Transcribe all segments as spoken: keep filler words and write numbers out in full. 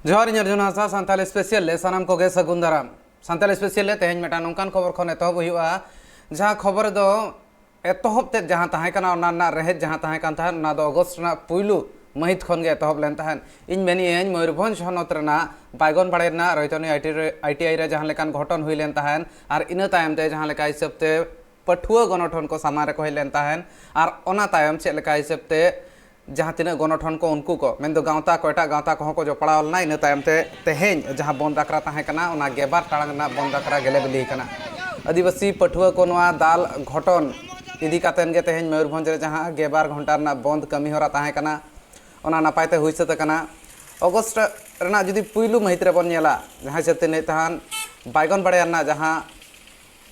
ᱡᱚᱦᱟᱨ, ᱤᱧ ᱚᱨᱡᱩᱱ ᱦᱟᱸᱥᱫᱟ, ᱥᱟᱱᱛᱟᱲ ᱥᱯᱮᱥᱟᱞ ᱨᱮ ᱥᱟᱱᱟᱢ ᱠᱚᱜᱮ ᱥᱟᱹᱜᱩᱱ ᱫᱟᱨᱟᱢ᱾ ᱥᱟᱱᱛᱟᱲ ᱥᱯᱮᱥᱟᱞ ᱨᱮ ᱛᱮᱦᱮᱧ ᱢᱤᱫᱴᱟᱝ ᱱᱚᱝᱠᱟᱱ ᱠᱷᱚᱵᱚᱨ ᱠᱷᱚᱱ ᱮᱛᱚᱦᱚᱵ ᱦᱩᱭᱩᱜᱼᱟ, ᱡᱟᱦᱟᱸ ᱠᱷᱚᱵᱚᱨ ᱫᱚ ᱮᱛᱚᱦᱚᱵ ᱛᱮᱫ ᱡᱟᱦᱟᱸ ᱛᱟᱦᱮᱸ ᱠᱟᱱᱟ, ᱚᱱᱟ ᱨᱮᱱᱟᱜ ᱨᱮᱦᱮᱫ ᱡᱟᱦᱟᱸ ᱛᱟᱦᱮᱸ ᱠᱟᱱ ᱛᱟᱦᱮᱸᱫ, ᱚᱱᱟ ᱫᱚ ᱚᱜᱚᱥᱴ ᱨᱮᱱᱟᱜ ᱯᱩᱭᱞᱩ ᱢᱟᱹᱦᱤᱛ ᱠᱷᱚᱱ ᱜᱮ ᱮᱛᱚᱦᱚᱵ ᱞᱮᱱ ᱛᱟᱦᱮᱸᱫ᱾ ᱤᱧ ᱢᱮᱱᱮᱫ ᱟᱹᱧ, ᱢᱚᱭᱩᱨᱵᱷᱚᱸᱡᱽ ᱦᱚᱱᱚᱛ ᱨᱮᱱᱟᱜ ᱵᱟᱭᱜᱚᱱ ᱵᱟᱲᱮ ᱨᱮᱱᱟᱜ ᱨᱚᱭᱛᱚᱱᱤ ᱟᱭ ᱴᱤ ᱟᱭ ᱨᱮ ᱡᱟᱦᱟᱸ ᱞᱮᱠᱟᱱ ᱜᱷᱚᱴᱚᱱ ᱦᱩᱭ ᱞᱮᱱ ᱛᱟᱦᱮᱸᱫ, ᱟᱨ ᱤᱱᱟᱹ ᱛᱟᱭᱚᱢ ᱛᱮ ᱡᱟᱦᱟᱸ ᱞᱮᱠᱟ ᱦᱤᱥᱟᱹᱵ ᱛᱮ ᱯᱟᱹᱴᱷᱩᱣᱟᱹ ᱜᱚᱱᱚᱴᱷᱚᱱ ᱠᱚ ᱥᱟᱢᱟᱝ ᱨᱮᱠᱚ ᱦᱮᱡ ᱞᱮᱱ ᱛᱟᱦᱮᱸᱫ, ᱟᱨ ᱚᱱᱟ ᱛᱟᱭᱚᱢ ᱪᱮᱫ ᱞᱮᱠᱟ ᱦᱤᱥᱟᱹᱵ ᱛᱮ ᱡᱟᱦᱟᱸ ᱛᱤᱱᱟᱹᱜ ᱜᱚᱱᱚᱴᱷᱚᱱ ᱠᱚ, ᱩᱱᱠᱩ ᱠᱚ, ᱢᱮᱱᱫᱚ ᱜᱟᱶᱛᱟ ᱠᱚ, ᱮᱴᱟᱜ ᱜᱟᱶᱛᱟ ᱠᱚᱦᱚᱸ ᱠᱚ ᱡᱚᱯᱲᱟᱣ ᱞᱮᱱᱟ᱾ ᱤᱱᱟᱹ ᱛᱟᱭᱚᱢ ᱛᱮ ᱛᱮᱦᱮᱧ ᱡᱟᱦᱟᱸ ᱵᱚᱱᱫ ᱟᱠᱷᱲᱟ ᱛᱟᱦᱮᱸ ᱠᱟᱱᱟ, ᱚᱱᱟ ᱜᱮᱞᱵᱟᱨ ᱴᱟᱲᱟᱝ ᱨᱮᱱᱟᱜ ᱵᱚᱱᱫ ᱟᱠᱷᱲᱟ ᱜᱮᱞᱮ ᱵᱤᱞᱤ ᱟᱠᱟᱱᱟ᱾ ᱟᱹᱫᱤᱵᱟᱹᱥᱤ ᱯᱟᱹᱴᱷᱩᱣᱟᱹ ᱠᱚ ᱱᱚᱣᱟ ᱫᱟᱞ ᱜᱷᱚᱴᱚᱱ ᱤᱫᱤ ᱠᱟᱛᱮᱱ ᱜᱮ ᱛᱮᱦᱮᱧ ᱢᱚᱭᱩᱨᱵᱷᱚᱸᱡᱽ ᱨᱮ ᱡᱟᱦᱟᱸ ᱜᱮᱞᱵᱟᱨ ᱜᱷᱚᱱᱴᱟ ᱨᱮᱱᱟᱜ ᱵᱚᱱᱫ ᱠᱟᱹᱢᱤ ᱦᱚᱨᱟ ᱛᱟᱦᱮᱸ ᱠᱟᱱᱟ, ᱚᱱᱟ ᱱᱟᱯᱟᱭ ᱛᱮ ᱦᱩᱭ ᱥᱟᱹᱛ ᱟᱠᱟᱱᱟ᱾ ᱚᱜᱚᱥᱴ ᱨᱮᱱᱟᱜ ᱡᱩᱫᱤ ᱯᱩᱭᱞᱩ ᱢᱟᱹᱦᱤᱛ ᱨᱮᱵᱚᱱ ᱧᱮᱞᱟ, ᱡᱟᱦᱟᱸ ᱦᱤᱥᱟᱹᱵ ᱛᱮ ᱞᱟᱹᱭᱮᱫ ᱛᱟᱦᱮᱱ, ᱵᱟᱭᱜᱚᱱ ᱵᱟᱲᱮ ᱨᱮᱱᱟᱜ ᱡᱟᱦᱟᱸ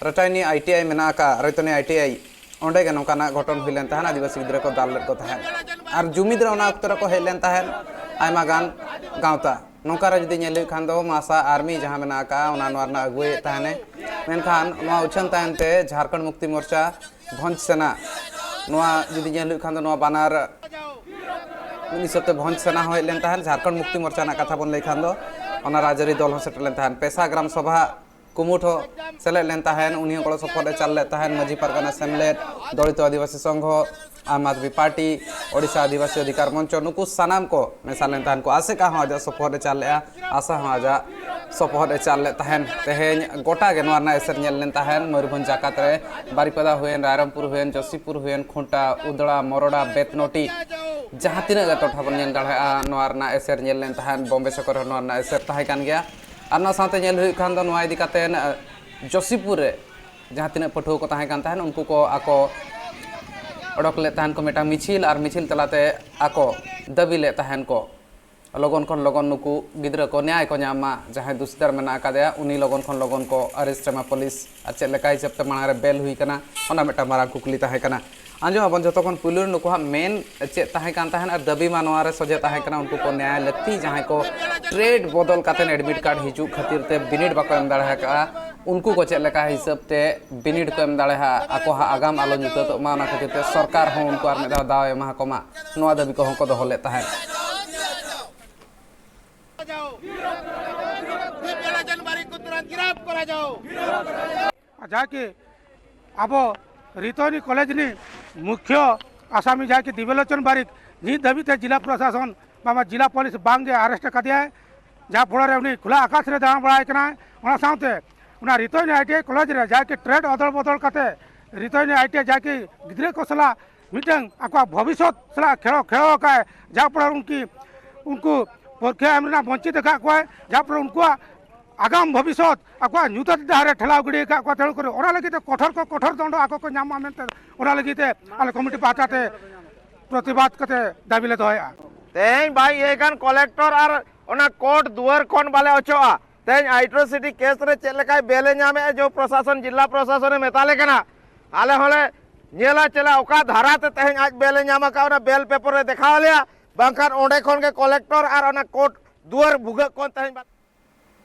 ᱨᱟᱴᱟᱭᱱᱤ ᱟᱭ ᱴᱤ ᱟᱭ ᱢᱮᱱᱟᱜ ᱟᱠᱟᱫ, ᱨᱟᱭᱛᱚᱱᱤ ᱟᱭ ᱴᱤ ᱟᱭ, ᱚᱸᱰᱮ ᱜᱮ ᱱᱚᱝᱠᱟᱱᱟᱜ ᱜᱷᱚᱴᱚᱱ ᱦᱩᱭ ᱞᱮᱱ ᱛᱟᱦᱮᱸᱫ, ᱟᱹᱫᱤᱵᱟᱹᱥᱤ ᱜᱤᱫᱽᱨᱟᱹ ᱠᱚ ᱫᱟᱞ ᱞᱮᱫ ᱠᱚ ᱛᱟᱦᱮᱸᱫ᱾ ᱟᱨ ᱡᱩᱢᱤᱫ ᱨᱮ ᱚᱱᱟ ᱚᱠᱛᱚ ᱨᱮᱠᱚ ᱦᱮᱡ ᱞᱮᱱ ᱛᱟᱦᱮᱸᱫ ᱟᱭᱢᱟ ᱜᱟᱱ ᱜᱟᱶᱛᱟ᱾ ᱱᱚᱝᱠᱟ ᱨᱮ ᱡᱩᱫᱤ ᱧᱮᱞ ᱦᱩᱭᱩᱜ ᱠᱷᱟᱱ ᱫᱚ, ᱢᱟᱥᱟ ᱟᱨᱢᱤ ᱡᱟᱦᱟᱸ ᱢᱮᱱᱟᱜ ᱟᱠᱟᱫᱼᱟ, ᱚᱱᱟ ᱱᱚᱣᱟ ᱨᱮᱱᱟᱜ ᱟᱹᱜᱩᱣᱟᱹᱭᱮᱫ ᱛᱟᱦᱮᱱᱮ᱾ ᱢᱮᱱᱠᱷᱟᱱ ᱱᱚᱣᱟ ᱩᱪᱷᱟᱹᱱ ᱛᱟᱭᱚᱢ ᱛᱮ ᱡᱷᱟᱲᱠᱷᱚᱸᱰ ᱢᱩᱠᱛᱤ ᱢᱳᱨᱪᱟ, ᱵᱷᱚᱸᱡᱽ ᱥᱮᱱᱟ, ᱱᱚᱣᱟ ᱡᱩᱫᱤ ᱧᱮᱞ ᱦᱩᱭᱩᱜ ᱠᱷᱟᱱ ᱫᱚ, ᱱᱚᱣᱟ ᱵᱟᱱᱟᱨ ᱢᱤᱫ ᱦᱤᱥᱟᱹᱵ ᱛᱮ ᱵᱷᱚᱸᱡᱽ ᱥᱮᱱᱟ ᱦᱚᱸ ᱦᱮᱡ ᱞᱮᱱ ᱛᱟᱦᱮᱸᱫ᱾ ᱡᱷᱟᱲᱠᱷᱚᱸᱰ ᱢᱩᱠᱛᱤ ᱢᱳᱨᱪᱟ ᱨᱮᱱᱟᱜ ᱠᱟᱛᱷᱟ ᱵᱚᱱ ᱞᱟᱹᱭ ᱠᱷᱟᱱ ᱫᱚ, ᱚᱱᱟ ᱨᱟᱡᱽᱟᱹᱨᱤ ᱫᱚᱞ ᱦᱚᱸ ᱥᱮᱴᱮᱨ ᱞᱮᱱ ᱛᱟᱦᱮᱸᱫ᱾ ᱯᱮᱥᱟ ᱜᱨᱟᱢ ᱥᱚᱵᱷᱟ ᱠᱩᱢᱩᱴ ᱦᱚᱸ ᱥᱮᱞᱮᱫ ᱞᱮᱱ ᱛᱟᱦᱮᱸᱫ, ᱩᱱᱤ ᱦᱚᱸ ᱜᱚᱲᱚ ᱥᱚᱯᱚᱦᱚᱫ ᱮ ᱪᱟᱞ ᱞᱮᱫ ᱛᱟᱦᱮᱸᱫ᱾ ᱢᱟᱹᱡᱷᱤ ᱯᱟᱨᱜᱟᱱᱟ ᱥᱮᱢᱞᱮᱫ, ᱫᱚᱞᱤᱛ ᱟᱹᱫᱤᱵᱟᱹᱥᱤ ᱥᱚᱝᱜᱷᱚ, ᱟᱢ ᱟᱫᱢᱤ ᱯᱟᱨᱴᱤ, ᱳᱰᱤᱥᱟ ᱟᱹᱫᱤᱵᱟᱹᱥᱤ ᱚᱫᱷᱤᱠᱟᱨ ᱢᱚᱧᱪᱚ, ᱱᱩᱠᱩ ᱥᱟᱱᱟᱢ ᱠᱚ ᱢᱮᱥᱟ ᱞᱮᱱ ᱛᱟᱦᱮᱸᱫ ᱠᱚ᱾ ᱟᱥᱮᱠᱟ ᱦᱚᱸ ᱟᱡᱟᱜ ᱥᱚᱯᱚᱦᱚᱫ ᱮ ᱪᱟᱞ ᱞᱮᱫᱼᱟ, ᱟᱥᱟ ᱦᱚᱸ ᱟᱡᱟᱜ ᱥᱚᱯᱚᱦᱚᱫ ᱮ ᱪᱟᱞ ᱞᱮᱫ ᱛᱟᱦᱮᱸᱫ᱾ ᱛᱮᱦᱮᱧ ᱜᱚᱴᱟ ᱜᱮ ᱱᱚᱣᱟ ᱨᱮᱱᱟᱜ ᱮᱥᱮᱨ ᱧᱮᱞ ᱞᱮᱱ ᱛᱟᱦᱮᱸᱫ᱾ ᱢᱚᱭᱩᱨᱵᱷᱚᱸᱡᱽ ᱡᱟᱠᱟᱛ ᱨᱮ, ᱵᱟᱨᱤᱯᱟᱫᱟ ᱦᱩᱭᱮᱱ, ᱨᱟᱭᱨᱚᱝᱯᱩᱨ ᱦᱩᱭᱮᱱ, ᱡᱚᱥᱤᱯᱩᱨ ᱦᱩᱭᱮᱱ, ᱠᱷᱩᱸᱴᱟ, ᱩᱫᱽᱲᱟ, ᱢᱚᱨᱚᱰᱟ, ᱵᱮᱛᱱᱚᱴᱤ, ᱡᱟᱦᱟᱸ ᱛᱤᱱᱟᱹᱜ ᱜᱮ ᱴᱚᱴᱷᱟ ᱵᱚᱱ ᱧᱮᱞ ᱫᱟᱲᱮᱭᱟᱜᱼᱟ, ᱱᱚᱣᱟ ᱨᱮᱱᱟᱜ ᱮᱥᱮᱨ ᱧᱮᱞ ᱞᱮᱱ ᱛᱟᱦᱮᱸᱫ᱾ ᱵᱚᱢᱵᱮ ᱥᱚᱦᱚᱨ ᱨᱮᱦᱚᱸ ᱱᱚᱣᱟ ᱨᱮᱱᱟᱜ ᱮᱥᱮᱨ ᱛᱟᱦᱮᱸ ᱠᱟᱱ ᱜᱮᱭᱟ᱾ ᱟᱨ ᱱᱚᱣᱟ ᱥᱟᱶᱛᱮ ᱧᱮᱞ ᱦᱩᱭᱩᱜ ᱠᱷᱟᱱ ᱫᱚ, ᱱᱚᱣᱟ ᱤᱫᱤ ᱠᱟᱛᱮᱫ, ᱟᱸ, ᱡᱚᱥᱤᱯᱩᱨ ᱨᱮ ᱡᱟᱦᱟᱸ ᱛᱤᱱᱟᱹᱜ ᱯᱟᱹᱴᱷᱩᱣᱟᱹ ᱠᱚ ᱛᱟᱦᱮᱸ ᱠᱟᱱ ᱛᱟᱦᱮᱸᱫ, ᱩᱱᱠᱩ ᱠᱚ ᱟᱠᱚ ᱚᱰᱚᱠ ᱞᱮᱫ ᱛᱟᱦᱮᱸᱫ ᱠᱚ ᱢᱤᱫᱴᱟᱝ ᱢᱤᱪᱷᱤᱞ, ᱟᱨ ᱢᱤᱪᱷᱤᱞ ᱛᱟᱞᱟᱛᱮ ᱟᱠᱚ ᱫᱟᱹᱵᱤ ᱞᱮᱫ ᱛᱟᱦᱮᱸᱫ ᱠᱚ, ᱞᱚᱜᱚᱱ ᱠᱷᱚᱱ ᱞᱚᱜᱚᱱ ᱱᱩᱠᱩ ᱜᱤᱫᱽᱨᱟᱹ ᱠᱚ ᱱᱮᱭᱟᱭ ᱠᱚ ᱧᱟᱢ ᱢᱟ, ᱡᱟᱦᱟᱸᱭ ᱫᱩᱥᱤᱫᱟᱨ ᱢᱮᱱᱟᱜ ᱟᱠᱟᱫᱮᱭᱟ, ᱩᱱᱤ ᱞᱚᱜᱚᱱ ᱠᱷᱚᱱ ᱞᱚᱜᱚᱱ ᱠᱚ arrest ᱮᱢᱟ ᱯᱩᱞᱤᱥ, ᱟᱨ ᱪᱮᱫ ᱞᱮᱠᱟ ᱦᱤᱥᱟᱹᱵ ᱛᱮ ᱢᱟᱲᱟᱝ ᱨᱮ bail ᱦᱩᱭ ᱠᱟᱱᱟ, ᱚᱱᱟ ᱢᱤᱫᱴᱟᱝ ᱢᱟᱨᱟᱝ ᱠᱩᱠᱞᱤ ᱛᱟᱦᱮᱸ ᱠᱟᱱᱟ᱾ ᱟᱸᱡᱚᱢ ᱟᱵᱚᱱ ᱡᱚᱛᱚ ᱠᱷᱚᱱ ᱯᱩᱭᱞᱩ ᱨᱮ ᱱᱩᱠᱩᱣᱟᱜ ᱢᱮᱱ ᱪᱮᱫ ᱛᱟᱦᱮᱸ ᱠᱟᱱ ᱛᱟᱦᱮᱸᱱ, ᱟᱨ ᱫᱟᱹᱵᱤ ᱢᱟ ᱱᱚᱣᱟ ᱨᱮ ᱥᱚᱡᱷᱮ ᱛᱟᱦᱮᱸ ᱠᱟᱱᱟ, ᱩᱱᱠᱩ ᱠᱚ ᱱᱮᱭᱟᱭ ᱞᱟᱹᱠᱛᱤ, ᱡᱟᱦᱟᱸᱭ ᱠᱚ trade ᱵᱚᱫᱚᱞ ᱠᱟᱛᱮ admit card ᱦᱤᱡᱩᱜ ᱠᱷᱟᱹᱛᱤᱨ ᱛᱮ ᱵᱤᱱᱤᱰ ᱵᱟᱠᱚ ᱮᱢ ᱫᱟᱲᱮ ᱟᱠᱟᱫᱼᱟ, ᱩᱱᱠᱩ ᱠᱚ ᱪᱮᱫ ᱞᱮᱠᱟ ᱦᱤᱥᱟᱹᱵ ᱛᱮ ᱵᱤᱱᱤᱰ ᱠᱚ ᱮᱢ ᱫᱟᱲᱮᱭᱟᱜᱼᱟ, ᱟᱠᱚᱣᱟᱜ ᱟᱜᱟᱢ ᱟᱞᱚ ᱧᱩᱛᱟᱹᱛᱚᱜ ᱢᱟ, ᱚᱱᱟ ᱠᱷᱟᱹᱛᱤᱨ ᱛᱮ ᱥᱚᱨᱠᱟᱨ ᱦᱚᱸ ᱩᱱᱠᱩ ᱟᱨ ᱢᱤᱫ ᱫᱷᱟᱣ ᱫᱟᱣ ᱮ ᱮᱢᱟ ᱠᱚ ᱢᱟ, ᱱᱚᱣᱟ ᱫᱟᱹᱵᱤ ᱠᱚᱦᱚᱸ ᱠᱚ ᱫᱚᱦᱚ ᱞᱮᱫ ᱛᱟᱦᱮᱸᱫ᱾ ᱫᱤᱵᱽᱭᱟᱞᱳᱪᱚᱱ ᱵᱟᱨᱤᱠ ᱠᱚ ᱛᱩᱨᱟᱱᱛ ᱜᱤᱨᱟᱯ ᱠᱚᱨᱟ ᱡᱟᱣ᱾ ᱡᱟᱦᱟᱸ ᱠᱤ ᱟᱵᱚ ᱨᱤᱛᱚᱭᱱᱤ ᱠᱚᱞᱮᱡᱽ ᱨᱤᱱᱤᱡ ᱢᱩᱠᱷᱭᱚ ᱟᱥᱟᱢᱤ ᱡᱟᱦᱟᱸᱭ ᱠᱤ ᱫᱤᱵᱽᱭᱟᱞᱳᱪᱚᱱ ᱵᱟᱨᱤᱠ ᱱᱤᱛ ᱫᱷᱟᱹᱵᱤᱡ ᱛᱮ ᱡᱤᱞᱟ ᱯᱨᱚᱥᱟᱥᱚᱱ ᱵᱟᱝᱢᱟ ᱡᱤᱞᱟ ᱯᱩᱞᱤᱥ ᱵᱟᱝ ᱜᱮ ᱟᱨᱮᱥᱴ ᱟᱠᱟᱫᱮᱭᱟᱭ, ᱡᱟᱦᱟᱸ ᱯᱚᱲᱟ ᱨᱮ ᱩᱱᱤ ᱠᱷᱩᱞᱟ ᱟᱠᱟᱥ ᱨᱮ ᱫᱟᱬᱟ ᱵᱟᱲᱟᱭ ᱠᱟᱱᱟᱭ᱾ ᱚᱱᱟ ᱥᱟᱶᱛᱮ ᱚᱱᱟ ᱨᱤᱛᱚᱭᱱᱤ ᱟᱭ ᱴᱤ ᱟᱭ ᱠᱚᱞᱮᱡᱽ ᱨᱮ ᱡᱟᱦᱟᱸᱭ ᱠᱤ ᱴᱨᱮᱰ ᱚᱫᱚᱞ ᱵᱚᱫᱚᱞ ᱠᱟᱛᱮ ᱨᱤᱛᱚᱭᱱᱤ ᱟᱭ ᱴᱤ ᱟᱭ ᱡᱟᱦᱟᱸᱭ ᱠᱤ ᱜᱤᱫᱽᱨᱟᱹ ᱠᱚ ᱥᱟᱞᱟᱜ ᱢᱤᱫᱴᱟᱝ ᱟᱠᱚᱣᱟᱜ ᱵᱷᱚᱵᱤᱥᱥᱚᱛ ᱥᱟᱞᱟᱜ ᱠᱷᱮᱲᱚ ᱠᱷᱮᱲᱚ ᱟᱠᱟᱫ, ᱡᱟᱦᱟᱸ ᱯᱚᱲᱟ ᱩᱱᱠᱤ ᱩᱱᱠᱩ ᱯᱚᱨᱤᱠᱠᱷᱟ ᱮᱢ ᱨᱮᱱᱟᱜ ᱵᱚᱧᱪᱤᱛ ᱟᱠᱟᱫ ᱠᱚᱣᱟᱭ, ᱡᱟᱦᱟᱸ ᱯᱚᱲᱟ ᱩᱱᱠᱩᱣᱟᱜ ᱟᱜᱟᱢ ᱵᱷᱚᱵᱤᱥᱥᱚᱛ ᱟᱠᱚᱣᱟᱜ ᱧᱩᱛᱟᱹᱛ ᱰᱟᱦᱟᱨ ᱨᱮ ᱴᱷᱮᱞᱟᱣ ᱜᱤᱰᱤ ᱟᱠᱟᱫ ᱠᱚᱣᱟ᱾ ᱛᱮᱬᱩ ᱠᱚᱨᱮ ᱚᱱᱟ ᱞᱟᱹᱜᱤᱫ ᱛᱮ ᱠᱚᱴᱷᱚᱨ ᱠᱚ ᱠᱚᱴᱷᱚᱨ ᱫᱚᱱᱰᱚ ᱟᱠᱚ ᱠᱚ ᱧᱟᱢ ᱢᱟ ᱢᱮᱱᱛᱮ ᱚᱱᱟ ᱞᱟᱹᱜᱤᱫ ᱛᱮ ᱟᱞᱮ ᱠᱚᱢᱤᱴᱤ ᱯᱟᱦᱴᱟ ᱛᱮ ᱯᱨᱚᱛᱤᱵᱟᱫ ᱠᱟᱛᱮ ᱫᱟᱹᱵᱤ ᱞᱮ ᱫᱚᱦᱚᱭᱮᱫᱼᱟ᱾ ᱛᱮᱦᱮᱧ ᱵᱟᱭ ᱤᱭᱟᱹᱭ ᱠᱟᱱ ᱠᱚᱞᱮᱠᱴᱚᱨ ᱟᱨ ᱚᱱᱟ ᱠᱳᱨᱴ ᱫᱩᱣᱟᱹᱨ ᱠᱷᱚᱱ ᱵᱟᱞᱮ ᱚᱪᱚᱜᱼᱟ᱾ ᱛᱮᱦᱮᱧ ᱟᱭᱴᱨᱳᱥᱤᱴᱤ ᱠᱮᱥ ᱨᱮ ᱪᱮᱫ ᱞᱮᱠᱟᱭ ᱵᱮᱞᱮ ᱧᱟᱢᱮᱫᱼᱟ, ᱡᱮ ᱯᱨᱚᱥᱟᱥᱚᱱ, ᱡᱤᱞᱟ ᱯᱨᱚᱥᱟᱥᱚᱱᱮ ᱢᱮᱛᱟᱞᱮ ᱠᱟᱱᱟ, ᱟᱞᱮ ᱦᱚᱸᱞᱮ ᱧᱮᱞᱟ ᱪᱮᱞᱟ ᱚᱠᱟ ᱫᱷᱟᱨᱟ ᱛᱮ ᱛᱮᱦᱮᱧ ᱟᱡ ᱵᱮᱞᱮ ᱧᱟᱢ ᱟᱠᱟᱫ, ᱚᱱᱟ ᱵᱮᱞ ᱯᱮᱯᱟᱨ ᱨᱮ ᱫᱮᱠᱷᱟᱣ ᱟᱞᱮᱭᱟ, ᱵᱟᱝᱠᱷᱟᱱ ᱚᱸᱰᱮ ᱠᱷᱚᱱ ᱜᱮ ᱠᱚᱞᱮᱠᱴᱚᱨ ᱟᱨ ᱚᱱᱟ ᱠᱳᱨᱴ ᱫᱩᱣᱟᱹᱨ ᱵᱷᱩᱜᱟᱹᱜ ᱠᱷᱚᱱ ᱛᱮᱦᱮᱧ ᱵᱟ-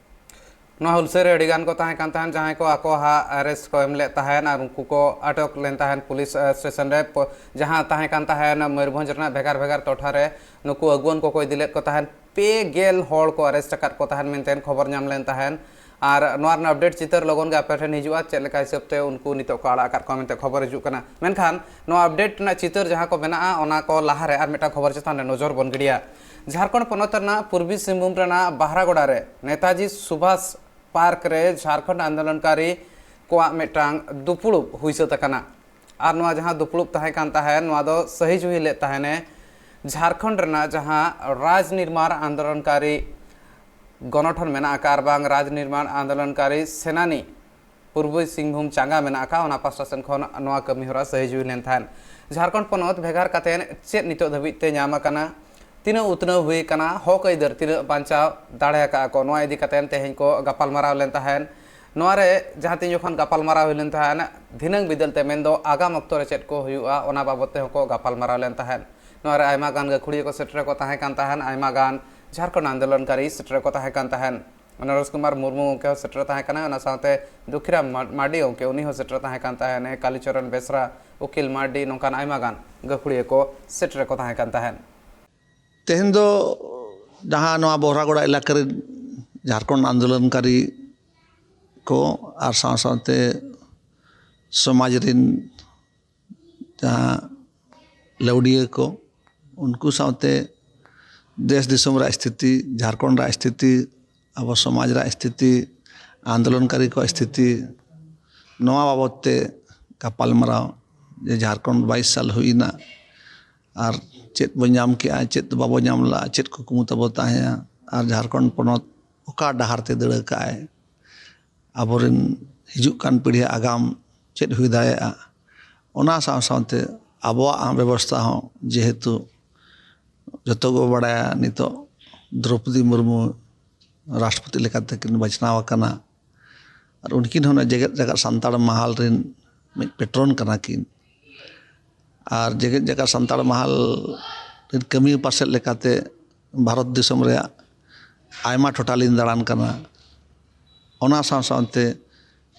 ᱱᱚᱣᱟ ᱦᱩᱞᱥᱟᱹᱭ ᱨᱮ ᱟᱹᱰᱤ ᱜᱟᱱ ᱠᱚ ᱛᱟᱦᱮᱸ ᱠᱟᱱ ᱛᱟᱦᱮᱸᱱ, ᱡᱟᱦᱟᱸᱭ ᱠᱚ ᱟᱠᱚ ᱦᱟᱜ ᱟᱨᱮᱥᱴ ᱠᱚ ᱮᱢ ᱞᱮᱫ ᱛᱟᱦᱮᱸᱱ ᱟᱨ ᱩᱱᱠᱩ ᱠᱚ ᱟᱴᱚᱠ ᱞᱮᱱ ᱛᱟᱦᱮᱸᱱ ᱯᱩᱞᱤᱥ, ᱮ, ᱥᱴᱮᱥᱚᱱ ᱨᱮ᱾ ᱯᱚ-, ᱡᱟᱦᱟᱸ ᱛᱟᱦᱮᱸ ᱠᱟᱱ ᱛᱟᱦᱮᱸᱱ ᱢᱚᱭᱩᱨᱵᱷᱚᱸᱡᱽ ᱨᱮᱱᱟᱜ ᱵᱷᱮᱜᱟᱨ ᱵᱷᱮᱜᱟᱨ ᱴᱚᱴᱷᱟ ᱨᱮ ᱱᱩᱠᱩ ᱟᱹᱜᱩᱣᱟᱹᱱ ᱠᱚᱠᱚ ᱤᱫᱤ ᱞᱮᱫ ᱠᱚ ᱛᱟᱦᱮᱸᱱ, ᱯᱮ ᱜᱮᱞ ᱦᱚᱲ ᱠᱚ ᱟᱨᱮᱥᱴ ᱟᱠᱟᱫ ᱠᱚ ᱛᱟᱦᱮᱸᱱ ᱢᱮᱱᱛᱮ ᱠᱷᱚᱵᱚᱨ ᱧᱟᱢ ᱞᱮᱱ ᱛᱟᱦᱮᱸᱱ᱾ ᱟᱨ ᱱᱚᱣᱟ ᱨᱮᱱᱟᱜ ᱟᱯᱰᱮᱴ ᱪᱤᱛᱟᱹᱨ ᱞᱚᱜᱚᱱ ᱜᱮ ᱟᱯᱮ ᱴᱷᱮᱱ ᱦᱤᱡᱩᱜᱼᱟ, ᱪᱮᱫ ᱞᱮᱠᱟ ᱦᱤᱥᱟᱹᱵ ᱛᱮ ᱩᱱᱠᱩ ᱱᱤᱛᱚᱜ ᱠᱚ ᱟᱲᱟᱜ ᱟᱠᱟᱫ ᱠᱚᱣᱟ ᱢᱮᱱᱛᱮ ᱠᱷᱚᱵᱚᱨ ᱦᱤᱡᱩᱜ ᱠᱟᱱᱟ᱾ ᱢᱮᱱᱠᱷᱟᱱ ᱱᱚᱣᱟ ᱟᱯᱰᱮᱴ ᱨᱮᱱᱟᱜ ᱪᱤᱛᱟᱹᱨ ᱡᱟᱦᱟᱸ ᱠᱚ ᱢᱮᱱᱟᱜᱼᱟ, ᱚᱱᱟ ᱠᱚ ᱞᱟᱦᱟ ᱨᱮ ᱟᱨ ᱢᱤᱫᱴᱟᱝ ᱠᱷᱚᱵᱚᱨ ᱪᱮᱛᱟᱱ ᱨᱮ ᱱᱚᱡᱚᱨ ᱵᱚᱱ ᱜᱤᱰᱤᱭᱟ᱾ ᱡᱷᱟᱲᱠᱷᱚᱸᱰ ᱯᱚᱱᱚᱛ ᱨᱮᱱᱟᱜ ᱯᱩᱨᱵᱤ ᱥᱤᱝᱵᱷᱩᱢ ᱨᱮᱱᱟᱜ ᱵᱟᱦᱨᱟᱜᱚᱲᱟ ᱨᱮ ᱱᱮᱛᱟᱡᱤ ᱥᱩᱵᱷᱟᱥ ᱯᱟᱨᱠ ᱨᱮ ᱡᱷᱟᱲᱠᱷᱚᱸᱰ ᱟᱱᱫᱳᱞᱚᱱᱠᱟᱨᱤ ᱠᱚᱣᱟᱜ ᱢᱤᱫᱴᱟᱝ ᱫᱩᱯᱲᱩᱵ ᱦᱩᱭ ᱥᱟᱹᱛ ᱟᱠᱟᱱᱟ᱾ ᱟᱨ ᱱᱚᱣᱟ ᱡᱟᱦᱟᱸ ᱫᱩᱯᱲᱩᱵ ᱛᱟᱦᱮᱸ ᱠᱟᱱ ᱛᱟᱦᱮᱸᱫ, ᱱᱚᱣᱟ ᱫᱚ ᱥᱟᱹᱦᱤ ᱡᱩᱦᱤ ᱞᱮᱫ ᱛᱟᱦᱮᱱᱮ ᱡᱷᱟᱲᱠᱷᱚᱸᱰ ᱨᱮᱱᱟᱜ ᱡᱟᱦᱟᱸ ᱨᱟᱡᱽ ᱱᱤᱨᱢᱟᱬ ᱟᱱᱫᱳᱞᱚᱱᱠᱟᱨᱤ ᱜᱚᱱᱚᱴᱷᱚᱱ ᱢᱮᱱᱟᱜ ᱟᱠᱟᱫ, ᱟᱨ ᱵᱟᱝ ᱨᱟᱡᱽ ᱱᱤᱨᱢᱟᱬ ᱟᱱᱫᱳᱞᱚᱱᱠᱟᱨᱤ ᱥᱮᱱᱟᱱᱤ ᱯᱩᱨᱵᱚ ᱥᱤᱝᱵᱷᱩᱢ ᱪᱟᱸᱜᱟ ᱢᱮᱱᱟᱜ ᱟᱠᱟᱫ, ᱚᱱᱟ ᱯᱟᱥᱴᱟ ᱥᱮᱱ ᱠᱷᱚᱱ ᱱᱚᱣᱟ ᱠᱟᱹᱢᱤ ᱦᱚᱨᱟ ᱥᱟᱹᱦᱤ ᱡᱩᱦᱤ ᱞᱮᱱ ᱛᱟᱦᱮᱸᱫ᱾ ᱡᱷᱟᱲᱠᱷᱚᱸᱰ ᱯᱚᱱᱚᱛ ᱵᱷᱮᱜᱟᱨ ᱠᱟᱛᱮᱫ ᱪᱮᱫ ᱱᱤᱛᱚᱜ ᱫᱷᱟᱹᱵᱤᱡ ᱛᱮ ᱧᱟᱢ ᱟᱠᱟᱱᱟ, ᱛᱤᱱᱟᱹᱜ ᱩᱛᱱᱟᱹᱣ ᱦᱩᱭ ᱟᱠᱟᱱᱟ, ᱦᱚᱠ ᱟᱹᱭᱫᱟᱹᱨ ᱛᱤᱱᱟᱹᱜ ᱵᱟᱧᱪᱟᱣ ᱫᱟᱲᱮ ᱟᱠᱟᱫᱼᱟ ᱠᱚ, ᱱᱚᱣᱟ ᱤᱫᱤ ᱠᱟᱛᱮᱫ ᱛᱮᱦᱮᱧ ᱠᱚ ᱜᱟᱯᱟᱞᱢᱟᱨᱟᱣ ᱞᱮᱱ ᱛᱟᱦᱮᱸᱫ᱾ ᱱᱚᱣᱟ ᱨᱮ ᱡᱟᱦᱟᱸ ᱛᱤᱱ ᱡᱚᱠᱷᱚᱱ ᱜᱟᱯᱟᱞᱢᱟᱨᱟᱣ ᱦᱩᱭ ᱞᱮᱱ ᱛᱟᱦᱮᱸᱫ, ᱫᱷᱤᱱᱟᱹᱝ ᱵᱤᱫᱟᱹᱞ ᱛᱮ ᱢᱮᱱᱫᱚ ᱟᱜᱟᱢ ᱚᱠᱛᱚ ᱨᱮ ᱪᱮᱫ ᱠᱚ ᱦᱩᱭᱩᱜᱼᱟ, ᱚᱱᱟ ᱵᱟᱵᱚᱛ ᱛᱮᱦᱚᱸ ᱠᱚ ᱜᱟᱯᱟᱞᱢᱟᱨᱟᱣ ᱞᱮᱱ ᱛᱟᱦᱮᱸᱫ᱾ ᱱᱚᱣᱟ ᱨᱮ ᱟᱭᱢᱟ ᱜᱟᱱ ᱜᱟᱹᱠᱷᱩᱲᱤᱭᱟᱹ ᱠᱚ ᱥᱮᱴᱮᱨ ᱠᱚ ᱛᱟᱦᱮᱸ ᱠᱟᱱ ᱛᱟᱦᱮᱸᱫ, ᱟᱭᱢᱟ ᱜᱟᱱ ᱡᱷᱟᱲᱠᱷᱚᱸᱰ ᱟᱱᱫᱳᱞᱚᱱᱠᱟᱨᱤ ᱥᱮᱴᱮᱨ ᱠᱚ ᱛᱟᱦᱮᱸ ᱠᱟᱱ ᱛᱟᱦᱮᱸᱫ᱾ ᱱᱚᱨᱮᱥ ᱠᱩᱢᱟᱨ ᱢᱩᱨᱢᱩ ᱜᱚᱢᱠᱮ ᱦᱚᱸ ᱥᱮᱴᱮᱨ ᱛᱟᱦᱮᱸ ᱠᱟᱱᱟ, ᱚᱱᱟ ᱥᱟᱶᱛᱮ ᱫᱩᱠᱷᱤᱨᱟᱢ ᱢᱟ-, ᱢᱟᱨᱰᱤ ᱜᱚᱢᱠᱮ, ᱩᱱᱤ ᱦᱚᱸ ᱥᱮᱴᱮᱨ ᱛᱟᱦᱮᱸ ᱠᱟᱱ ᱛᱟᱦᱮᱸᱫ, ᱠᱟᱞᱤᱪᱚᱨᱚᱱ ᱵᱮᱥᱨᱟ, ᱩᱠᱤᱞ ᱢᱟᱨᱰᱤ, ᱱᱚᱝᱠᱟᱱ ᱟᱭᱢᱟ ᱜᱟᱱ ᱜᱟᱹᱠᱷᱩᱲᱤᱭᱟᱹ ᱠᱚ ᱥᱮᱴᱮᱨ ᱠᱚ ᱛᱟᱦᱮᱸ ᱠᱟᱱ ᱛᱟᱦᱮᱸᱫ᱾ ᱛᱮᱦᱮᱧ ᱫᱚ ᱡᱟᱦᱟᱸ ᱱᱚᱣᱟ ᱵᱚᱦᱨᱟᱜᱚᱲᱟ ᱮᱞᱟᱠᱟ ᱨᱮᱱ ᱡᱷᱟᱲᱠᱷᱚᱸᱰ ᱟᱱᱫᱳᱞᱚᱱᱠᱟᱨᱤ ᱠᱚ ᱟᱨ ᱥᱟᱶ ᱥᱟᱶᱛᱮ ᱥᱚᱢᱟᱡᱽ ᱨᱮᱱ ᱡᱟᱦᱟᱸ ᱞᱟᱹᱣᱰᱤᱭᱟᱹ ᱠᱚ, ᱩᱱᱠᱩ ᱥᱟᱶᱛᱮ ᱫᱮᱥ ᱫᱤᱥᱚᱢ ᱨᱮᱭᱟᱜ ᱥᱛᱷᱤᱛᱤ, ᱡᱷᱟᱲᱠᱷᱚᱸᱰ ᱨᱮᱭᱟᱜ ᱥᱛᱷᱤᱛᱤ, ᱟᱵᱚ ᱥᱚᱢᱟᱡᱽ ᱨᱮᱭᱟᱜ ᱥᱛᱷᱤᱛᱤ, ᱟᱱᱫᱳᱞᱚᱱᱠᱟᱨᱤ ᱠᱚᱣᱟᱜ ᱥᱛᱷᱤᱛᱤ, ᱱᱚᱣᱟ ᱵᱟᱵᱚᱫ ᱛᱮ ᱜᱟᱯᱟᱞᱢᱟᱨᱟᱣ, ᱡᱮ ᱡᱷᱟᱲᱠᱷᱚᱸᱰ ᱵᱟᱭᱤᱥ ᱥᱟᱞ ᱦᱩᱭᱱᱟ, ᱟᱨ ᱪᱮᱫ ᱵᱚ ᱧᱟᱢ ᱠᱮᱜᱼᱟ, ᱪᱮᱫ ᱵᱟᱵᱚ ᱧᱟᱢ ᱞᱮᱜᱼᱟ, ᱪᱮᱫ ᱠᱩᱠᱢᱩ ᱛᱟᱵᱚ ᱛᱟᱦᱮᱸᱭᱟ, ᱟᱨ ᱡᱷᱟᱲᱠᱷᱚᱸᱰ ᱯᱚᱱᱚᱛ ᱚᱠᱟ ᱰᱟᱦᱟᱨ ᱛᱮ ᱫᱟᱹᱲ ᱟᱠᱟᱫᱼᱟᱭ, ᱟᱵᱚᱨᱮᱱ ᱦᱤᱡᱩᱜ ᱠᱟᱱ ᱯᱤᱲᱦᱤ ᱟᱜᱟᱢ ᱪᱮᱫ ᱦᱩᱭ ᱫᱟᱲᱮᱭᱟᱜᱼᱟ, ᱚᱱᱟ ᱥᱟᱶ ᱥᱟᱶᱛᱮ ᱟᱵᱚᱣᱟᱜ ᱵᱮᱵᱚᱥᱛᱷᱟ ᱦᱚᱸ, ᱡᱮᱦᱮᱛᱩ ᱡᱚᱛᱚ ᱜᱮᱵᱚ ᱵᱟᱲᱟᱭᱟ ᱱᱤᱛᱚᱜ ᱫᱨᱚᱯᱚᱫᱤ ᱢᱩᱨᱢᱩ ᱨᱟᱥᱴᱨᱚᱯᱚᱛᱤ ᱞᱮᱠᱟᱛᱮ ᱠᱤᱱ ᱵᱟᱪᱷᱱᱟᱣ ᱟᱠᱟᱱᱟ, ᱟᱨ ᱩᱱᱠᱤᱱ ᱦᱚᱸ ᱚᱱᱟ ᱡᱮᱜᱮᱛ ᱡᱟᱠᱟᱛ ᱥᱟᱱᱛᱟᱲ ᱢᱟᱦᱟᱞ ᱨᱮᱱ ᱢᱤᱫ ᱯᱮᱴᱨᱚᱱ ᱠᱟᱱᱟ ᱠᱤᱱ᱾ ᱟᱨ ᱡᱮᱜᱮᱛ ᱡᱟᱠᱟᱛ ᱥᱟᱱᱛᱟᱲ ᱢᱟᱦᱟᱞ ᱨᱮᱱ ᱠᱟᱹᱢᱤ ᱯᱟᱨᱥᱮᱫ ᱞᱮᱠᱟᱛᱮ ᱵᱷᱟᱨᱚᱛ ᱫᱤᱥᱚᱢ ᱨᱮᱭᱟᱜ ᱟᱭᱢᱟ ᱴᱚᱴᱷᱟ ᱞᱤᱧ ᱫᱟᱬᱟᱱ ᱠᱟᱱᱟ᱾ ᱚᱱᱟ ᱥᱟᱶ ᱥᱟᱶᱛᱮ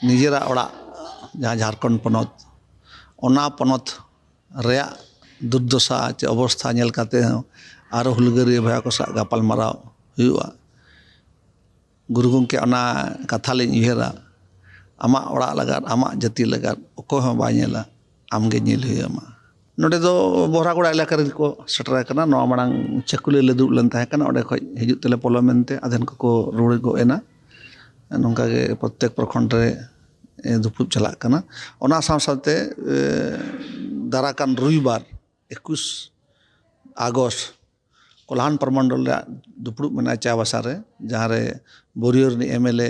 ᱱᱤᱡᱮᱨᱟᱜ ᱚᱲᱟᱜ, ᱡᱟᱦᱟᱸ ᱡᱷᱟᱲᱠᱷᱚᱸᱰ ᱯᱚᱱᱚᱛ, ᱚᱱᱟ ᱯᱚᱱᱚᱛ ᱨᱮᱭᱟᱜ ᱫᱩᱨᱫᱚᱥᱟ ᱪᱮ ᱚᱵᱚᱥᱛᱷᱟ ᱧᱮᱞ ᱠᱟᱛᱮ ᱦᱚᱸ ᱟᱨᱚ ᱦᱩᱞᱜᱟᱹᱨᱤᱭᱟᱹ ᱵᱚᱭᱦᱟ ᱠᱚ ᱥᱟᱶ ᱜᱟᱯᱟᱞ ᱢᱟᱨᱟᱣ ᱦᱩᱭᱩᱜᱼᱟ᱾ ᱜᱩᱨᱩ ᱜᱚᱢᱠᱮ ᱚᱱᱟ ᱠᱟᱛᱷᱟ ᱞᱤᱧ ᱩᱭᱦᱟᱹᱨᱟ, "ᱟᱢᱟᱜ ᱚᱲᱟᱜ ᱞᱟᱜᱟᱫ, ᱟᱢᱟᱜ ᱡᱟᱹᱛᱤ ᱞᱟᱜᱟᱫ ᱚᱠᱚᱭ ᱦᱚᱸ ᱵᱟᱭ ᱧᱮᱞᱟ, ᱟᱢᱜᱮ ᱧᱮᱞ ᱦᱩᱭ ᱟᱢᱟ᱾" ᱱᱚᱰᱮ ᱫᱚ ᱵᱚᱦᱨᱟᱜᱚᱲᱟ ᱮᱞᱟᱠᱟ ᱨᱮᱱ ᱠᱚ ᱥᱮᱴᱮᱨ ᱟᱠᱟᱱᱟ᱾ ᱱᱚᱣᱟ ᱢᱟᱲᱟᱝ ᱪᱟᱹᱠᱩᱞᱤ ᱨᱮᱞᱮ ᱫᱩᱲᱩᱵ ᱞᱮᱱ ᱛᱟᱦᱮᱸ ᱠᱟᱱᱟ, ᱚᱸᱰᱮ ᱠᱷᱚᱱ ᱦᱤᱡᱩᱜ ᱛᱮᱞᱮ ᱯᱚᱞᱚᱢ ᱮᱱᱛᱮ ᱟᱫᱷᱮᱱ ᱠᱚᱠᱚ ᱨᱩᱣᱟᱹᱲ ᱜᱚᱫ ᱮᱱᱟ᱾ ᱱᱚᱝᱠᱟ ᱜᱮ ᱯᱨᱚᱛᱮᱠ ᱯᱨᱚᱠᱷᱚᱸᱰ ᱨᱮ, ᱮ, ᱫᱩᱯᱲᱩᱵ ᱪᱟᱞᱟᱜ ᱠᱟᱱᱟ᱾ ᱚᱱᱟ ᱥᱟᱶ ᱥᱟᱶᱛᱮ, ᱮ, ᱫᱟᱨᱟ ᱠᱟᱱ ᱨᱚᱵᱤᱵᱟᱨ ᱮᱠᱩᱥ ᱟᱜᱚᱥᱴ ᱠᱚᱞᱦᱟᱱ ᱯᱨᱚᱢᱚᱱᱰᱚᱞ ᱨᱮᱭᱟᱜ ᱫᱩᱯᱲᱩᱵ ᱢᱮᱱᱟᱜᱼᱟ ᱪᱟᱭᱵᱟᱥᱟ ᱨᱮ, ᱡᱟᱦᱟᱸ ᱨᱮ ᱵᱳᱨᱤᱭᱳ ᱨᱤᱱᱤᱡ M L A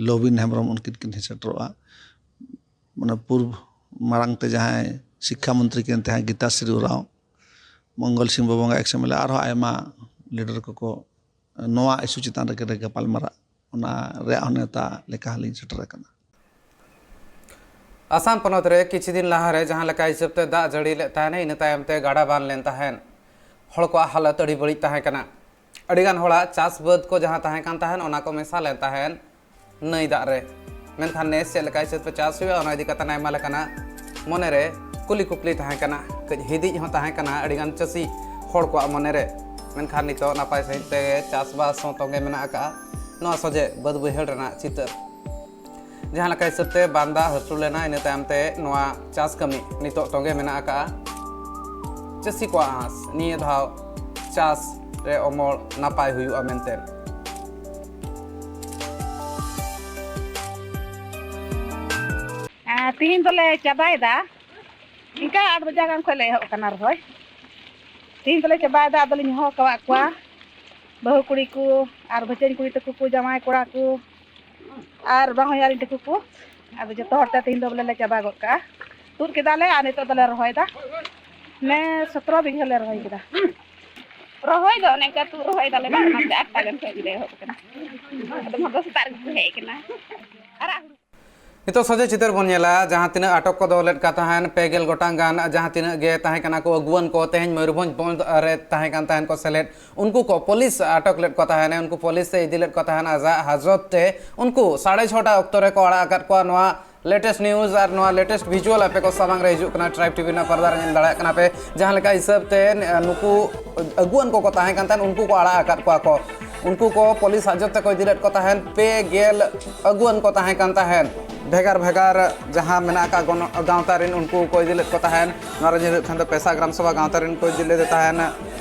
Lobin Hembrom ᱩᱱᱠᱤᱱ ᱠᱤᱱ ᱦᱮᱡ ᱥᱮᱴᱮᱨᱚᱜᱼᱟ᱾ ᱢᱟᱱᱮ ᱯᱩᱨᱵ ᱢᱟᱲᱟᱝ ᱛᱮ ᱡᱟᱦᱟᱸᱭ ᱥᱤᱠᱠᱷᱟ ᱢᱚᱱᱛᱨᱤ ᱠᱤᱱ ᱛᱟᱦᱮᱸ ᱜᱤᱛᱟᱥᱨᱤ ᱩᱨᱟᱣ, ᱢᱚᱝᱜᱚᱞ ᱥᱤᱝ ᱵᱟᱵᱚᱝᱜᱟ ᱮᱠᱥ ᱮᱢ ᱮᱞ ᱮ, ᱟᱨᱦᱚᱸ ᱟᱭᱢᱟ ᱞᱤᱰᱟᱨ ᱠᱚᱠᱚ ᱱᱚᱣᱟ ᱤᱥᱩ ᱪᱮᱛᱟᱱ ᱨᱮᱜᱮ ᱞᱮ ᱜᱟᱯᱟᱞ ᱢᱟᱨᱟᱜ, ᱚᱱᱟ ᱨᱮᱭᱟᱜ ᱦᱚᱸ ᱱᱮᱣᱛᱟ ᱞᱮᱠᱟ ᱞᱤᱧ ᱥᱮᱴᱮᱨ ᱟᱠᱟᱱᱟ᱾ ᱟᱥᱟᱢ ᱯᱚᱱᱚᱛ ᱨᱮ ᱠᱤᱪᱷᱩ ᱫᱤᱱ ᱞᱟᱦᱟᱨᱮ ᱡᱟᱦᱟᱸ ᱞᱮᱠᱟ ᱦᱤᱥᱟᱹᱵ ᱛᱮ ᱫᱟᱜ ᱡᱟᱹᱲᱤ ᱞᱮᱫ ᱛᱟᱦᱮᱱ, ᱤᱱᱟᱹ ᱛᱟᱭᱚᱢ ᱛᱮ ᱜᱟᱰᱟ ᱵᱟᱱ ᱞᱮᱱ ᱛᱟᱦᱮᱱ᱾ ᱦᱚᱲ ᱠᱚᱣᱟᱜ ᱦᱟᱞᱚᱛ ᱟᱹᱰᱤ ᱵᱟᱹᱲᱤᱡ ᱛᱟᱦᱮᱸ ᱠᱟᱱᱟ᱾ ᱟᱹᱰᱤᱜᱟᱱ ᱦᱚᱲᱟᱜ ᱪᱟᱥ ᱵᱟᱹᱫᱽ ᱠᱚ ᱡᱟᱦᱟᱸ ᱛᱟᱦᱮᱸ ᱠᱟᱱ ᱛᱟᱦᱮᱱ, ᱚᱱᱟ ᱠᱚ ᱢᱮᱥᱟ ᱞᱮᱱ ᱛᱟᱦᱮᱱ ᱱᱟᱹᱭ ᱫᱟᱜ ᱨᱮ᱾ ᱢᱮᱱᱠᱷᱟᱱ ᱱᱮᱥ ᱪᱮᱫ ᱞᱮᱠᱟ ᱦᱤᱥᱟᱹᱵ ᱛᱮ ᱪᱟᱥ ᱦᱩᱭᱩᱜᱼᱟ, ᱚᱱᱟ ᱤᱫᱤ ᱠᱟᱛᱮ ᱟᱭᱢᱟ ᱞᱮᱠᱟᱱᱟᱜ ᱢᱚᱱᱮᱨᱮ ᱠᱩᱞᱤ ᱠᱩᱯᱞᱤ ᱛᱟᱦᱮᱸ ᱠᱟᱱᱟ᱾ ᱠᱟᱹᱡ ᱦᱤᱫᱤᱡ ᱦᱚᱸ ᱛᱟᱦᱮᱸ ᱠᱟᱱᱟ ᱟᱹᱰᱤᱜᱟᱱ ᱪᱟᱹᱥᱤ ᱦᱚᱲ ᱠᱚᱣᱟᱜ ᱢᱚᱱᱮᱨᱮ᱾ ᱢᱮᱱᱠᱷᱟᱱ ᱱᱤᱛᱚᱜ ᱱᱟᱯᱟᱭ ᱥᱟᱺᱦᱤᱡ ᱛᱮ ᱪᱟᱥᱵᱟᱥ ᱦᱚᱸ ᱛᱚᱸᱜᱮ ᱢᱮᱱᱟᱜ ᱟᱠᱟᱫᱼᱟ ᱱᱚᱣᱟ ᱥᱚᱡᱷᱮ ᱵᱟᱹᱫᱽ ᱵᱟᱹᱭᱦᱟᱹᱲ ᱨᱮᱱᱟᱜ ᱪᱤᱛᱟᱹᱨ᱾ ᱡᱟᱦᱟᱸ ᱞᱮᱠᱟ ᱦᱤᱥᱟᱹᱵ ᱛᱮ ᱵᱟᱱ ᱫᱟᱜ ᱦᱟᱹᱥᱩᱨ ᱞᱮᱱᱟ, ᱤᱱᱟᱹ ᱛᱟᱭᱚᱢ ᱛᱮ ᱱᱚᱣᱟ ᱪᱟᱥ ᱠᱟᱹᱢᱤ ᱱᱤᱛᱚᱜ ᱛᱚᱸᱜᱮ ᱢᱮᱱᱟᱜ ᱟᱠᱟᱫᱼᱟ᱾ ᱪᱟᱹᱥᱤ ᱠᱚᱣᱟᱜ ᱟᱸᱥ, ᱱᱤᱭᱟᱹ ᱫᱷᱟᱣ ᱪᱟᱥ ᱨᱮ ᱚᱢᱚᱲ ᱱᱟᱯᱟᱭ ᱦᱩᱭᱩᱜᱼᱟ ᱢᱮᱱᱛᱮ᱾ ᱟᱨ ᱛᱤᱦᱤᱧ ᱫᱚᱞᱮ ᱪᱟᱵᱟᱭᱮᱫᱟ, ᱤᱱᱠᱟ ᱟᱴ ᱵᱟᱡᱟ ᱜᱟᱱ ᱠᱷᱚᱱ ᱞᱮ ᱮᱦᱚᱵ ᱟᱠᱟᱱᱟ ᱨᱚᱦᱚᱭ᱾ ᱛᱤᱦᱤᱧ ᱫᱚᱞᱮ ᱪᱟᱵᱟᱭᱮᱫᱟ, ᱟᱫᱚᱞᱤᱧ ᱦᱚᱦᱚ ᱟᱠᱟᱫ ᱠᱚᱣᱟ ᱵᱟᱹᱦᱩ ᱠᱩᱲᱤ ᱠᱚ ᱟᱨ ᱵᱷᱟᱹᱪᱟᱹᱧ ᱠᱩᱲᱤ ᱛᱟᱠᱚ ᱠᱚ, ᱡᱟᱶᱟᱭ ᱠᱚᱲᱟ ᱠᱚ ᱟᱨ ᱵᱟᱝ ᱦᱚᱧᱦᱟᱨᱤᱧ ᱛᱟᱠᱚ ᱠᱚ᱾ ᱟᱫᱚ ᱡᱚᱛᱚ ᱦᱚᱲ ᱛᱮ ᱛᱤᱦᱤᱧ ᱫᱚ ᱵᱚᱞᱮ ᱞᱮ ᱪᱟᱵᱟ ᱜᱚᱫ ᱠᱟᱜᱼᱟ᱾ ᱛᱩᱫ ᱠᱮᱫᱟᱞᱮ ᱟᱨ ᱱᱤᱛᱚᱜ ᱫᱚᱞᱮ ᱨᱚᱦᱚᱭᱮᱫᱟ᱾ ᱱᱮ ᱥᱚᱛᱨᱚ ᱵᱤᱜᱷᱟᱹ ᱞᱮ ᱨᱚᱦᱚᱭ ᱠᱮᱫᱟ᱾ ᱨᱚᱦᱚᱭ ᱫᱚ ᱚᱱᱮ ᱚᱱᱠᱟ ᱛᱩᱫ ᱨᱚᱦᱚᱭ ᱫᱟᱞᱮ ᱵᱟᱝ, ᱚᱱᱟᱛᱮ ᱟᱴ ᱴᱟ ᱜᱟᱱ ᱠᱷᱚᱱ ᱜᱮᱞᱮ ᱮᱦᱚᱵ ᱟᱠᱟᱱᱟ᱾ ᱟᱫᱚ ᱢᱟ ᱫᱚ ᱥᱮᱛᱟᱜ ᱨᱮᱜᱮ ᱠᱚ ᱦᱮᱡ ᱟᱠᱟᱱᱟ᱾ ᱟᱨᱟᱜ ᱦᱩᱲᱩ ᱱᱤᱛᱚᱜ ᱥᱚᱡᱷᱮ ᱪᱤᱛᱟᱹᱨ ᱵᱚᱱ ᱧᱮᱞᱟ, ᱡᱟᱦᱟᱸ ᱛᱤᱱᱟᱹᱜ ᱟᱴᱚᱠ ᱠᱚ ᱫᱚᱦᱚ ᱞᱮᱫ ᱠᱚ ᱛᱟᱦᱮᱸᱱ, ᱯᱮ ᱜᱮᱞ ᱜᱚᱴᱟᱝ ᱜᱟᱱ ᱡᱟᱦᱟᱸ ᱛᱤᱱᱟᱹᱜ ᱜᱮ ᱛᱟᱦᱮᱸ ᱠᱟᱱᱟ ᱠᱚ ᱟᱹᱜᱩᱣᱟᱹᱱ ᱠᱚ, ᱛᱮᱦᱮᱧ ᱢᱚᱭᱩᱨᱵᱷᱚᱸᱡᱽ ᱵᱚᱱᱫᱷ ᱨᱮ ᱛᱟᱦᱮᱸ ᱠᱟᱱ ᱛᱟᱦᱮᱸᱱ ᱠᱚ ᱥᱮᱞᱮᱫ, ᱩᱱᱠᱩ ᱠᱚ ᱯᱩᱞᱤᱥ ᱟᱴᱚᱠ ᱞᱮᱫ ᱠᱚ ᱛᱟᱦᱮᱸᱱ, ᱩᱱᱠᱩ ᱯᱩᱞᱤᱥ ᱮ ᱤᱫᱤ ᱞᱮᱫ ᱠᱚ ᱛᱟᱦᱮᱸᱱ ᱟᱡᱟᱜ ᱦᱟᱡᱚᱛ ᱛᱮ᱾ ᱩᱱᱠᱩ ᱥᱟᱲᱮ ᱪᱷᱚᱴᱟ ᱚᱠᱛᱚ ᱨᱮᱠᱚ ᱟᱲᱟᱜ ᱟᱠᱟᱫ ᱠᱚᱣᱟ᱾ ᱱᱚᱣᱟ latest news ᱟᱨ ᱱᱚᱣᱟ latest visual ᱟᱯᱮ ᱠᱚ ᱥᱟᱢᱟᱝ ᱨᱮ ᱦᱤᱡᱩᱜ ᱠᱟᱱᱟ, Tribe TV ᱨᱮᱱᱟᱜ ᱯᱚᱨᱫᱟ ᱨᱮ ᱧᱮᱞ ᱫᱟᱲᱮᱭᱟᱜ ᱠᱟᱱᱟ ᱯᱮ᱾ ᱡᱟᱦᱟᱸ ᱞᱮᱠᱟ ᱦᱤᱥᱟᱹᱵ ᱛᱮ, ᱮ, ᱱᱩᱠᱩ ᱟᱹᱜᱩᱣᱟᱹᱱ ᱠᱚᱠᱚ ᱛᱟᱦᱮᱸ ᱠᱟᱱ ᱛᱟᱦᱮᱸᱱ, ᱩᱱᱠᱩ ᱠᱚ ᱟᱲᱟᱜ ᱟᱠᱟᱫ ᱠᱚᱣᱟ ᱠᱚ᱾ ᱩᱱᱠᱩ ᱠᱚ ᱯᱩᱞᱤᱥ ᱦᱟᱡᱚᱛ ᱛᱮᱠᱚ ᱤᱫᱤ ᱞᱮᱫ ᱠᱚ ᱛᱟᱦᱮᱸᱱ ᱯᱮ ᱜᱮᱞ ᱟᱹᱜᱩᱣᱟᱹᱱ ᱠᱚ ᱛᱟᱦᱮᱸ ᱠᱟᱱ ᱛᱟᱦᱮᱸᱱ᱾ ᱵᱷᱮᱜᱟᱨ ᱵᱷᱮᱜᱟᱨ ᱡᱟᱦᱟᱸ ᱢᱮᱱᱟᱜ ᱟᱠᱟᱫ ᱜᱚᱱ-, ᱜᱟᱶᱛᱟ ᱨᱮᱱ, ᱩᱱᱠᱩ ᱠᱚ ᱤᱫᱤ ᱞᱮᱫ ᱠᱚ ᱛᱟᱦᱮᱸᱱ᱾ ᱱᱚᱣᱟ ᱨᱮ ᱧᱮᱞ ᱦᱩᱭᱩᱜ ᱠᱷᱟᱱ ᱫᱚ ᱯᱮᱥᱟ ᱜᱨᱟᱢ ᱥᱚᱵᱷᱟ ᱜᱟᱶᱛᱟ ᱨᱮᱱ ᱠᱚ ᱤᱫᱤ ᱞᱮᱫᱮ ᱛᱟᱦᱮᱸᱱ,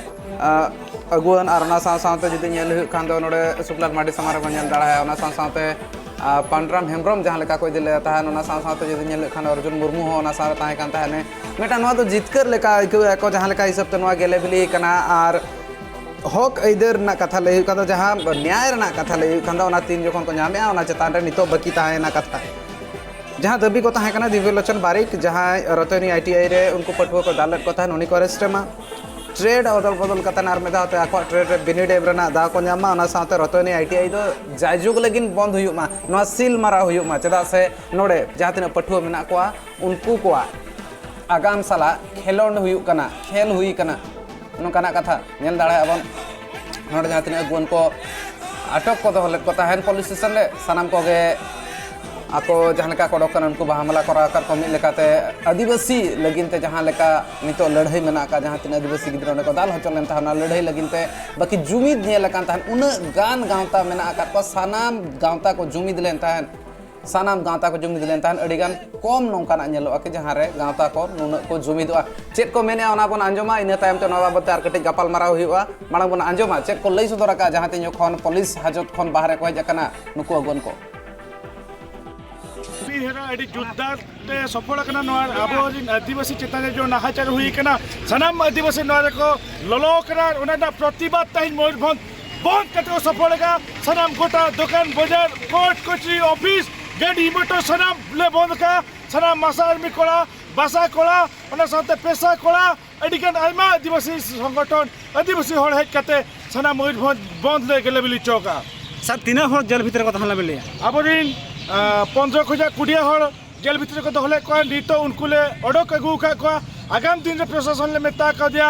ᱟ, ᱟᱹᱜᱩᱣᱟᱹᱱ᱾ ᱟᱨ ᱚᱱᱟ ᱥᱟᱶ ᱥᱟᱶᱛᱮ ᱡᱩᱫᱤ ᱧᱮᱞ ᱦᱩᱭᱩᱜ ᱠᱷᱟᱱ ᱫᱚ ᱱᱚᱰᱮ ᱥᱩᱠᱞᱟᱞ ᱢᱟᱨᱰᱤ ᱥᱟᱢᱟᱝ ᱨᱮᱵᱚᱱ ᱧᱮᱞ ᱫᱟᱲᱮᱭᱟᱜᱼᱟ᱾ ᱚᱱᱟ ᱥᱟᱶ ᱥᱟᱶᱛᱮ, ᱟ, ᱯᱟᱱᱰᱨᱟᱢ ᱦᱮᱢᱵᱨᱚᱢ ᱡᱟᱦᱟᱸ ᱞᱮᱠᱟ ᱠᱚ ᱤᱫᱤ ᱞᱮᱫᱮ ᱛᱟᱦᱮᱸᱱ, ᱚᱱᱟ ᱥᱟᱶ ᱥᱟᱶᱛᱮ ᱡᱩᱫᱤ ᱧᱮᱞ ᱦᱩᱭᱩᱜ ᱠᱷᱟᱱ ᱚᱨᱡᱩᱱ ᱢᱩᱨᱢᱩ ᱦᱚᱸ ᱚᱱᱟ ᱥᱟᱶ ᱨᱮ ᱛᱟᱦᱮᱸ ᱠᱟᱱ ᱛᱟᱦᱮᱸᱱᱮ᱾ ᱢᱤᱫᱴᱟᱝ ᱱᱚᱣᱟ ᱫᱚ ᱡᱤᱛᱠᱟᱹᱨ ᱞᱮᱠᱟ ᱟᱹᱭᱠᱟᱹᱣᱮᱫᱼᱟ ᱠᱚ, ᱡᱟᱦᱟᱸ ᱞᱮᱠᱟ ᱦᱤᱥᱟᱹᱵ ᱛᱮ ᱱᱚᱣᱟ ᱜᱮᱞᱮ ᱵᱤᱞᱤ ᱠᱟᱱᱟ᱾ ᱟᱨ ᱦᱚᱠ ᱟᱹᱭᱫᱟᱹᱨ ᱨᱮᱱᱟᱜ ᱠᱟᱛᱷᱟ ᱞᱟᱹᱭ ᱦᱩᱭᱩᱜ ᱠᱷᱟᱱ ᱫᱚ, ᱡᱟᱦᱟᱸ ᱱᱮᱭᱟᱭ ᱨᱮᱱᱟᱜ ᱠᱟᱛᱷᱟ ᱞᱟᱹᱭ ᱦᱩᱭᱩᱜ ᱠᱷᱟᱱ ᱫᱚ, ᱚᱱᱟ ᱛᱤᱱ ᱡᱚᱠᱷᱚᱱ ᱠᱚ ᱧᱟᱢᱮᱜᱼᱟ, ᱚᱱᱟ ᱪᱮᱛᱟᱱ ᱨᱮ ᱱᱤᱛᱚᱜ ᱵᱟᱹᱠᱤ ᱛᱟᱦᱮᱸᱭᱮᱱᱟ ᱠᱟᱛᱷᱟ᱾ ᱡᱟᱦᱟᱸ ᱫᱟᱹᱵᱤ ᱠᱚ ᱛᱟᱦᱮᱸ ᱠᱟᱱᱟ, ᱫᱤᱵᱭᱚ ᱞᱳᱪᱚᱱ ᱵᱟᱨᱤᱠ, ᱡᱟᱦᱟᱸᱭ ᱨᱚᱛᱚᱱᱤ ITI ᱨᱮ ᱩᱱᱠᱩ ᱯᱟᱹᱴᱷᱩᱣᱟᱹ ᱠᱚ ᱫᱟᱞ ᱞᱮᱫ ᱠᱚ ᱛᱟᱦᱮᱸᱱ, ᱩᱱᱤ ᱠᱚ arrest ᱮᱢᱟ, trade ᱚᱫᱚᱞ ᱵᱚᱫᱚᱞ ᱠᱟᱛᱮ ᱟᱨ ᱢᱤᱫ ᱫᱷᱟᱣ ᱛᱮ ᱟᱠᱚᱣᱟᱜ trade ᱨᱮ ᱵᱤᱱᱤᱰ ᱮᱢ ᱨᱮᱱᱟᱜ ᱫᱟᱣ ᱠᱚ ᱧᱟᱢ ᱢᱟ, ᱚᱱᱟ ᱥᱟᱶᱛᱮ ᱨᱚᱛᱚᱱᱤ ITI ᱫᱚ ᱡᱟᱭᱡᱩᱜᱽ ᱞᱟᱹᱜᱤᱫ ᱵᱚᱱᱫ ᱦᱩᱭᱩᱜ ᱢᱟ, ᱱᱚᱣᱟ ᱥᱤᱞ ᱢᱟᱨᱟᱣ ᱦᱩᱭᱩᱜ ᱢᱟ, ᱪᱮᱫᱟᱜ ᱥᱮ ᱱᱚᱰᱮ ᱡᱟᱦᱟᱸ ᱛᱤᱱᱟᱹᱜ ᱯᱟᱹᱴᱷᱩᱣᱟᱹ ᱢᱮᱱᱟᱜ ᱠᱚᱣᱟ, ᱩᱱᱠᱩ ᱠᱚᱣᱟᱜ ᱟᱜᱟᱢ ᱥᱟᱞᱟᱜ ᱠᱷᱮᱞᱳᱰ ᱦᱩᱭᱩᱜ ᱠᱟᱱᱟ, ᱠᱷᱮᱞ ᱦᱩᱭ ᱠᱟᱱᱟ, ᱱᱚᱝᱠᱟᱱᱟᱜ ᱠᱟᱛᱷᱟ ᱧᱮᱞ ᱫᱟᱲᱮᱭᱟᱜᱼᱟ ᱵᱚᱱ᱾ ᱱᱚᱰᱮ ᱡᱟᱦᱟᱸ ᱛᱤᱱᱟᱹᱜ ᱟᱹᱜᱩᱣᱟᱹᱱ ᱠᱚ ᱟᱴᱚᱠ ᱠᱚ ᱫᱚᱦᱚ ᱞᱮᱫ ᱠᱚ ᱛᱟᱦᱮᱸᱱ ᱯᱩᱞᱤᱥ ᱥᱴᱮᱥᱚᱱ ᱨᱮ, ᱥᱟᱱᱟᱢ ᱠᱚᱜᱮ ᱟᱠᱚ ᱡᱟᱦᱟᱸ ᱞᱮᱠᱟ ᱠᱚ ᱚᱰᱚᱠ ᱠᱟᱱᱟ, ᱩᱱᱠᱩ ᱵᱟ ᱦᱟᱢᱞᱟ ᱠᱚᱨᱟᱣ ᱟᱠᱟᱫ ᱠᱚ ᱢᱤᱫ ᱞᱮᱠᱟᱛᱮ ᱟᱹᱫᱤᱵᱟᱹᱥᱤ ᱞᱟᱹᱜᱤᱫ ᱛᱮ ᱡᱟᱦᱟᱸ ᱞᱮᱠᱟ ᱱᱤᱛᱚᱜ ᱞᱟᱹᱲᱦᱟᱹᱭ ᱢᱮᱱᱟᱜ ᱟᱠᱟᱫ, ᱡᱟᱦᱟᱸ ᱛᱤᱱᱟᱹᱜ ᱟᱹᱫᱤᱵᱟᱹᱥᱤ ᱜᱤᱫᱽᱨᱟᱹ ᱚᱸᱰᱮ ᱠᱚ ᱫᱟᱞ ᱦᱚᱪᱚ ᱞᱮᱱ ᱛᱟᱦᱮᱸ, ᱚᱱᱟ ᱞᱟᱹᱲᱦᱟᱹᱭ ᱞᱟᱹᱜᱤᱫ ᱛᱮ ᱵᱟᱹᱠᱤ ᱡᱩᱢᱤᱫ ᱧᱮᱞ ᱟᱠᱟᱱ ᱛᱟᱦᱮᱸᱫ, ᱩᱱᱟᱹᱜ ᱜᱟᱱ ᱜᱟᱶᱛᱟ ᱢᱮᱱᱟᱜ ᱟᱠᱟᱫ ᱠᱚᱣᱟ, ᱥᱟᱱᱟᱢ ᱜᱟᱶᱛᱟ ᱠᱚ ᱡᱩᱢᱤᱫ ᱞᱮᱱ ᱛᱟᱦᱮᱸᱫ᱾ ᱥᱟᱱᱟᱢ ᱜᱟᱶᱛᱟ ᱠᱚ ᱡᱩᱢᱤᱫ ᱞᱮᱱ ᱛᱟᱦᱮᱸᱫ, ᱟᱹᱰᱤᱜᱟᱱ ᱠᱚᱢ ᱱᱚᱝᱠᱟᱱᱟᱜ ᱧᱮᱞᱚᱜᱼᱟ ᱠᱤ ᱡᱟᱦᱟᱸ ᱨᱮ ᱜᱟᱶᱛᱟ ᱠᱚ ᱱᱩᱱᱟᱹᱜ ᱠᱚ ᱡᱩᱢᱤᱫᱚᱜᱼᱟ᱾ ᱪᱮᱫ ᱠᱚ ᱢᱮᱱᱮᱜᱼᱟ, ᱚᱱᱟ ᱵᱚᱱ ᱟᱸᱡᱚᱢᱟ, ᱤᱱᱟᱹ ᱛᱟᱭᱚᱢ ᱛᱮ ᱱᱚᱣᱟ ᱵᱟᱵᱚᱫ ᱛᱮ ᱟᱨ ᱠᱟᱹᱴᱤᱡ ᱜᱟᱯᱟᱞ ᱢᱟᱨᱟᱣ ᱦᱩᱭᱩᱜᱼᱟ᱾ ᱢᱟᱲᱟᱝ ᱵᱚᱱ ᱟᱸᱡᱚᱢᱟ ᱪᱮᱫ ᱠᱚ ᱞᱟᱹᱭ ᱥᱚᱫᱚᱨ ᱟᱠᱟᱫᱼᱟ, ᱡᱟᱦᱟᱸ ᱛᱤᱧ ᱠᱷᱚᱱ ᱯᱩᱞᱤᱥ ᱦᱟᱡᱚᱛ ᱠᱷᱚᱱ ᱵᱟᱦᱨᱮ ᱠᱚ ᱦᱮᱡ ᱟᱠᱟᱱᱟ ᱱᱩᱠᱩ ᱟᱹᱜᱩᱣᱟᱹᱱ ᱠᱚ᱾ ᱵᱤᱨ ᱦᱮᱨᱟ ᱟᱹᱰᱤ ᱡᱳᱨᱫᱟᱨ ᱛᱮ ᱥᱚᱯᱷᱚᱞ ᱟᱠᱟᱱᱟ᱾ ᱱᱚᱣᱟ ᱟᱵᱚᱨᱮᱱ ᱟᱹᱫᱤᱵᱟᱹᱥᱤ ᱪᱮᱛᱟᱱ ᱨᱮ ᱡᱮ ᱱᱟᱦᱟᱪᱟᱨ ᱦᱩᱭ ᱟᱠᱟᱱᱟ, ᱥᱟᱱᱟᱢ ᱟᱹᱫᱤᱵᱟᱹᱥᱤ ᱱᱚᱣᱟ ᱨᱮᱠᱚ ᱞᱚᱞᱚ ᱟᱠᱟᱱᱟ᱾ ᱚᱱᱟ ᱨᱮᱱᱟᱜ ᱯᱨᱚᱛᱤᱵᱟᱫ ᱛᱮᱦᱮᱧ ᱢᱚᱭᱩᱨᱵᱷᱚᱸᱡᱽ ᱵᱚᱱᱫ ᱠᱟᱛᱮ ᱠᱚ ᱥᱚᱯᱷᱚᱞ ᱟᱠᱟᱫᱼᱟ᱾ ᱥᱟᱱᱟᱢ ᱜᱚᱴᱟ ᱫᱚᱠᱟᱱ ᱵᱟᱡᱟᱨ, ᱠᱳᱨᱴ ᱠᱚᱪᱟᱹᱨᱤ, ᱚᱯᱷᱤᱥ, ᱜᱟᱹᱰᱤ ᱢᱚᱴᱚᱨ ᱥᱟᱱᱟᱢ ᱞᱮ ᱵᱚᱱᱫ ᱟᱠᱟᱫᱼᱟ᱾ ᱥᱟᱱᱟᱢ ᱢᱟᱥᱟ ᱟᱨᱢᱤ ᱠᱚᱲᱟ, ᱵᱟᱥᱟ ᱠᱚᱲᱟ, ᱚᱱᱟ ᱥᱟᱶᱛᱮ ᱯᱮᱥᱟ ᱠᱚᱲᱟ, ᱟᱹᱰᱤᱜᱟᱱ ᱟᱭᱢᱟ ᱟᱹᱫᱤᱵᱟᱹᱥᱤ ᱥᱚᱝᱜᱚᱴᱷᱚᱱ, ᱟᱹᱫᱤᱵᱟᱹᱥᱤ ᱦᱚᱲ ᱦᱮᱡ ᱠᱟᱛᱮ ᱥᱟᱱᱟᱢ ᱢᱚᱭᱩᱨᱵᱷᱚᱸᱡᱽ ᱵᱚᱱᱫ ᱞᱮ ᱜᱮᱞᱮ ᱵᱤᱞᱤ ᱦᱚᱪᱚ ᱟᱠᱟᱫᱼᱟ᱾ ᱥᱟᱨ, ᱛᱤᱱᱟᱹᱜ ᱦᱚᱲ ᱡᱮᱞ ᱵᱷᱤᱛᱨᱤ ᱨᱮᱠᱚ ᱛᱟᱦᱮᱸ ᱞᱮᱱᱟ ᱵᱮᱱ ᱞᱟᱹᱭᱟ? ᱟᱵᱚᱨᱮᱱ, ᱟᱸ, ᱯᱚᱱᱫᱽᱨᱚ ᱠᱷᱚᱱᱟᱜ ᱠᱩᱲᱤ ᱦᱚᱲ ᱡᱮᱞ ᱵᱷᱤᱛᱨᱤ ᱨᱮᱠᱚ ᱫᱚᱦᱚ ᱞᱮᱫ ᱠᱚᱣᱟ᱾ ᱱᱤᱛᱚᱜ ᱩᱱᱠᱩ ᱞᱮ ᱚᱰᱚᱠ ᱟᱹᱜᱩ ᱟᱠᱟᱫ ᱠᱚᱣᱟ᱾ ᱟᱜᱟᱢ ᱫᱤᱱ ᱨᱮ ᱯᱨᱚᱥᱟᱥᱚᱱ ᱞᱮ ᱢᱮᱛᱟ ᱠᱟᱫᱮᱭᱟ,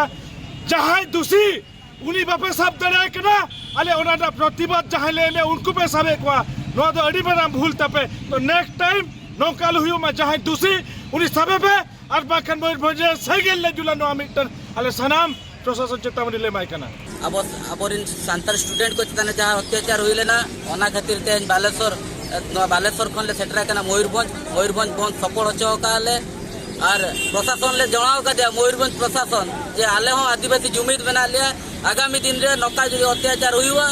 ᱡᱟᱦᱟᱸᱭ ᱫᱩᱥᱤ ᱩᱱᱤ ᱵᱟᱯᱮ ᱥᱟᱵ ᱫᱟᱲᱮᱭᱟᱭ ᱠᱟᱱᱟ, ᱟᱞᱮ ᱚᱱᱟ ᱨᱮᱱᱟᱜ ᱯᱨᱚᱛᱤᱵᱟᱫ ᱡᱟᱦᱟᱸᱭ ᱞᱮ ᱮᱢᱮᱫ ᱩᱱᱠᱩ ᱯᱮ ᱥᱟᱵᱮᱫ ᱠᱚᱣᱟ᱾ ᱱᱚᱣᱟ ᱫᱚ ᱟᱹᱰᱤ ᱢᱟᱨᱟᱝ ᱵᱷᱩᱞ ᱛᱟᱯᱮ᱾ ᱛᱚ ᱱᱮᱠᱥᱴ ᱴᱟᱭᱤᱢ ᱱᱚᱝᱠᱟ ᱟᱞᱚ ᱦᱩᱭᱩᱜ ᱢᱟ, ᱡᱟᱦᱟᱸᱭ ᱫᱩᱥᱤ ᱩᱱᱤ ᱥᱟᱵᱮ ᱯᱮ, ᱟᱨ ᱵᱟᱝᱠᱷᱟᱱ ᱢᱚᱭᱩᱨᱵᱷᱚᱸᱡᱽ ᱨᱮ ᱥᱮᱸᱜᱮᱞ ᱞᱮ ᱡᱩᱞᱟ᱾ ᱱᱚᱣᱟ ᱢᱤᱫᱴᱟᱝ ᱟᱞᱮ ᱥᱟᱱᱟᱢ ᱯᱨᱚᱥᱟᱥᱚᱱ ᱪᱮᱛᱟᱣᱚᱱᱤ ᱞᱮ ᱮᱢᱟᱭ ᱠᱟᱱᱟ᱾ ᱟᱵᱚ, ᱟᱵᱚᱨᱮᱱ ᱥᱟᱱᱛᱟᱲ ᱥᱴᱩᱰᱮᱱᱴ ᱠᱚ ᱪᱮᱛᱟᱱ ᱨᱮ ᱡᱟᱦᱟᱸ ᱚᱛᱛᱟᱪᱟᱨ ᱦᱩᱭ ᱞᱮᱱᱟ, ᱚᱱᱟ ᱠᱷᱟᱹᱛᱤᱨ ᱛᱮ ᱵᱟᱞᱮᱥᱚᱨ, ᱱᱚᱣᱟ ᱵᱟᱞᱮᱥᱚᱨ ᱠᱷᱚᱱ ᱞᱮ ᱥᱮᱴᱮᱨ ᱟᱠᱟᱱᱟ ᱢᱚᱭᱩᱨᱵᱷᱚᱸᱡᱽ᱾ ᱢᱚᱭᱩᱨᱵᱷᱚᱸᱡᱽ ᱵᱚᱱᱫ ᱥᱚᱯᱚᱲ ᱦᱚᱪᱚ ᱟᱠᱟᱫᱼᱟ ᱞᱮ ᱟᱨ ᱯᱨᱚᱥᱟᱥᱚᱱ ᱞᱮ ᱡᱚᱲᱟᱣ ᱟᱠᱟᱫᱮᱭᱟ, ᱢᱚᱭᱩᱨᱵᱷᱚᱸᱡᱽ ᱯᱨᱚᱥᱟᱥᱚᱱ, ᱡᱮ ᱟᱞᱮ ᱦᱚᱸ ᱟᱹᱫᱤᱵᱟᱹᱥᱤ ᱡᱩᱢᱤᱫ ᱢᱮᱱᱟᱜ ᱞᱮᱭᱟ᱾ ᱟᱜᱟᱢᱤ ᱫᱤᱱ ᱨᱮ ᱱᱚᱝᱠᱟ ᱡᱩᱫᱤ ᱚᱛᱛᱟᱪᱟᱨ ᱦᱩᱭᱩᱜᱼᱟ,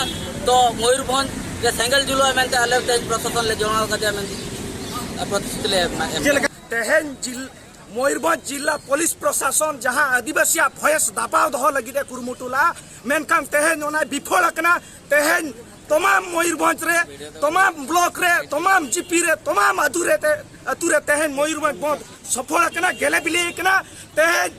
ᱛᱚ ᱢᱚᱭᱩᱨᱵᱷᱚᱸᱡᱽ ᱨᱮ ᱥᱮᱸᱜᱮᱞ ᱡᱩᱞᱩᱜᱼᱟ ᱢᱮᱱᱛᱮ ᱟᱞᱮ ᱛᱮᱦᱮᱧ ᱯᱨᱚᱥᱟᱥᱚᱱ ᱞᱮ ᱡᱚᱲᱟᱣ ᱟᱠᱟᱫᱮᱭᱟ ᱢᱮᱱᱛᱮ ᱯᱨᱚᱛᱤᱥᱨᱩᱛᱤ ᱞᱮ ᱮᱢ ᱮᱢ ᱪᱮᱫ ᱞᱮᱠᱟ? ᱛᱮᱦᱮᱧ ᱡᱤᱞ-, ᱢᱚᱭᱩᱨᱵᱷᱚᱸᱡᱽ ᱡᱤᱞᱟ ᱯᱩᱞᱤᱥ ᱯᱨᱚᱥᱟᱥᱚᱱ ᱡᱟᱦᱟᱸ ᱟᱹᱫᱤᱵᱟᱹᱥᱤᱭᱟᱜ ᱵᱷᱚᱭᱮᱥ ᱫᱟᱵᱟᱣ ᱫᱚᱦᱚ ᱞᱟᱹᱜᱤᱫ ᱮ ᱠᱩᱨᱩᱢᱩᱴᱩ ᱞᱟᱜᱼᱟ, ᱢᱮᱱᱠᱷᱟᱱ ᱛᱮᱦᱮᱧ ᱚᱱᱟᱭ ᱵᱤᱯᱷᱚᱞ ᱟᱠᱟᱱᱟ᱾ ᱛᱮᱦᱮᱧ ᱛᱚᱢᱟᱢ ᱢᱚᱭᱩᱨᱵᱷᱚᱸᱡᱽ ᱨᱮ, ᱛᱚᱢᱟᱢ ᱵᱞᱚᱠ ᱨᱮ, ᱛᱚᱢᱟᱢ ᱡᱤᱯᱤ ᱨᱮ, ᱛᱚᱢᱟᱢ ᱟᱹᱛᱩ ᱨᱮ ᱛᱮ-, ᱟᱹᱛᱩ ᱨᱮ ᱛᱮᱦᱮᱧ ᱢᱚᱭᱩᱨᱵᱷᱚᱸᱡᱽ ᱵᱚᱱᱫ ᱥᱚᱯᱷᱚᱞ ᱟᱠᱟᱱᱟ, ᱜᱮᱞᱮ ᱵᱤᱞᱤ ᱟᱠᱟᱱᱟ᱾ ᱛᱮᱦᱮᱧ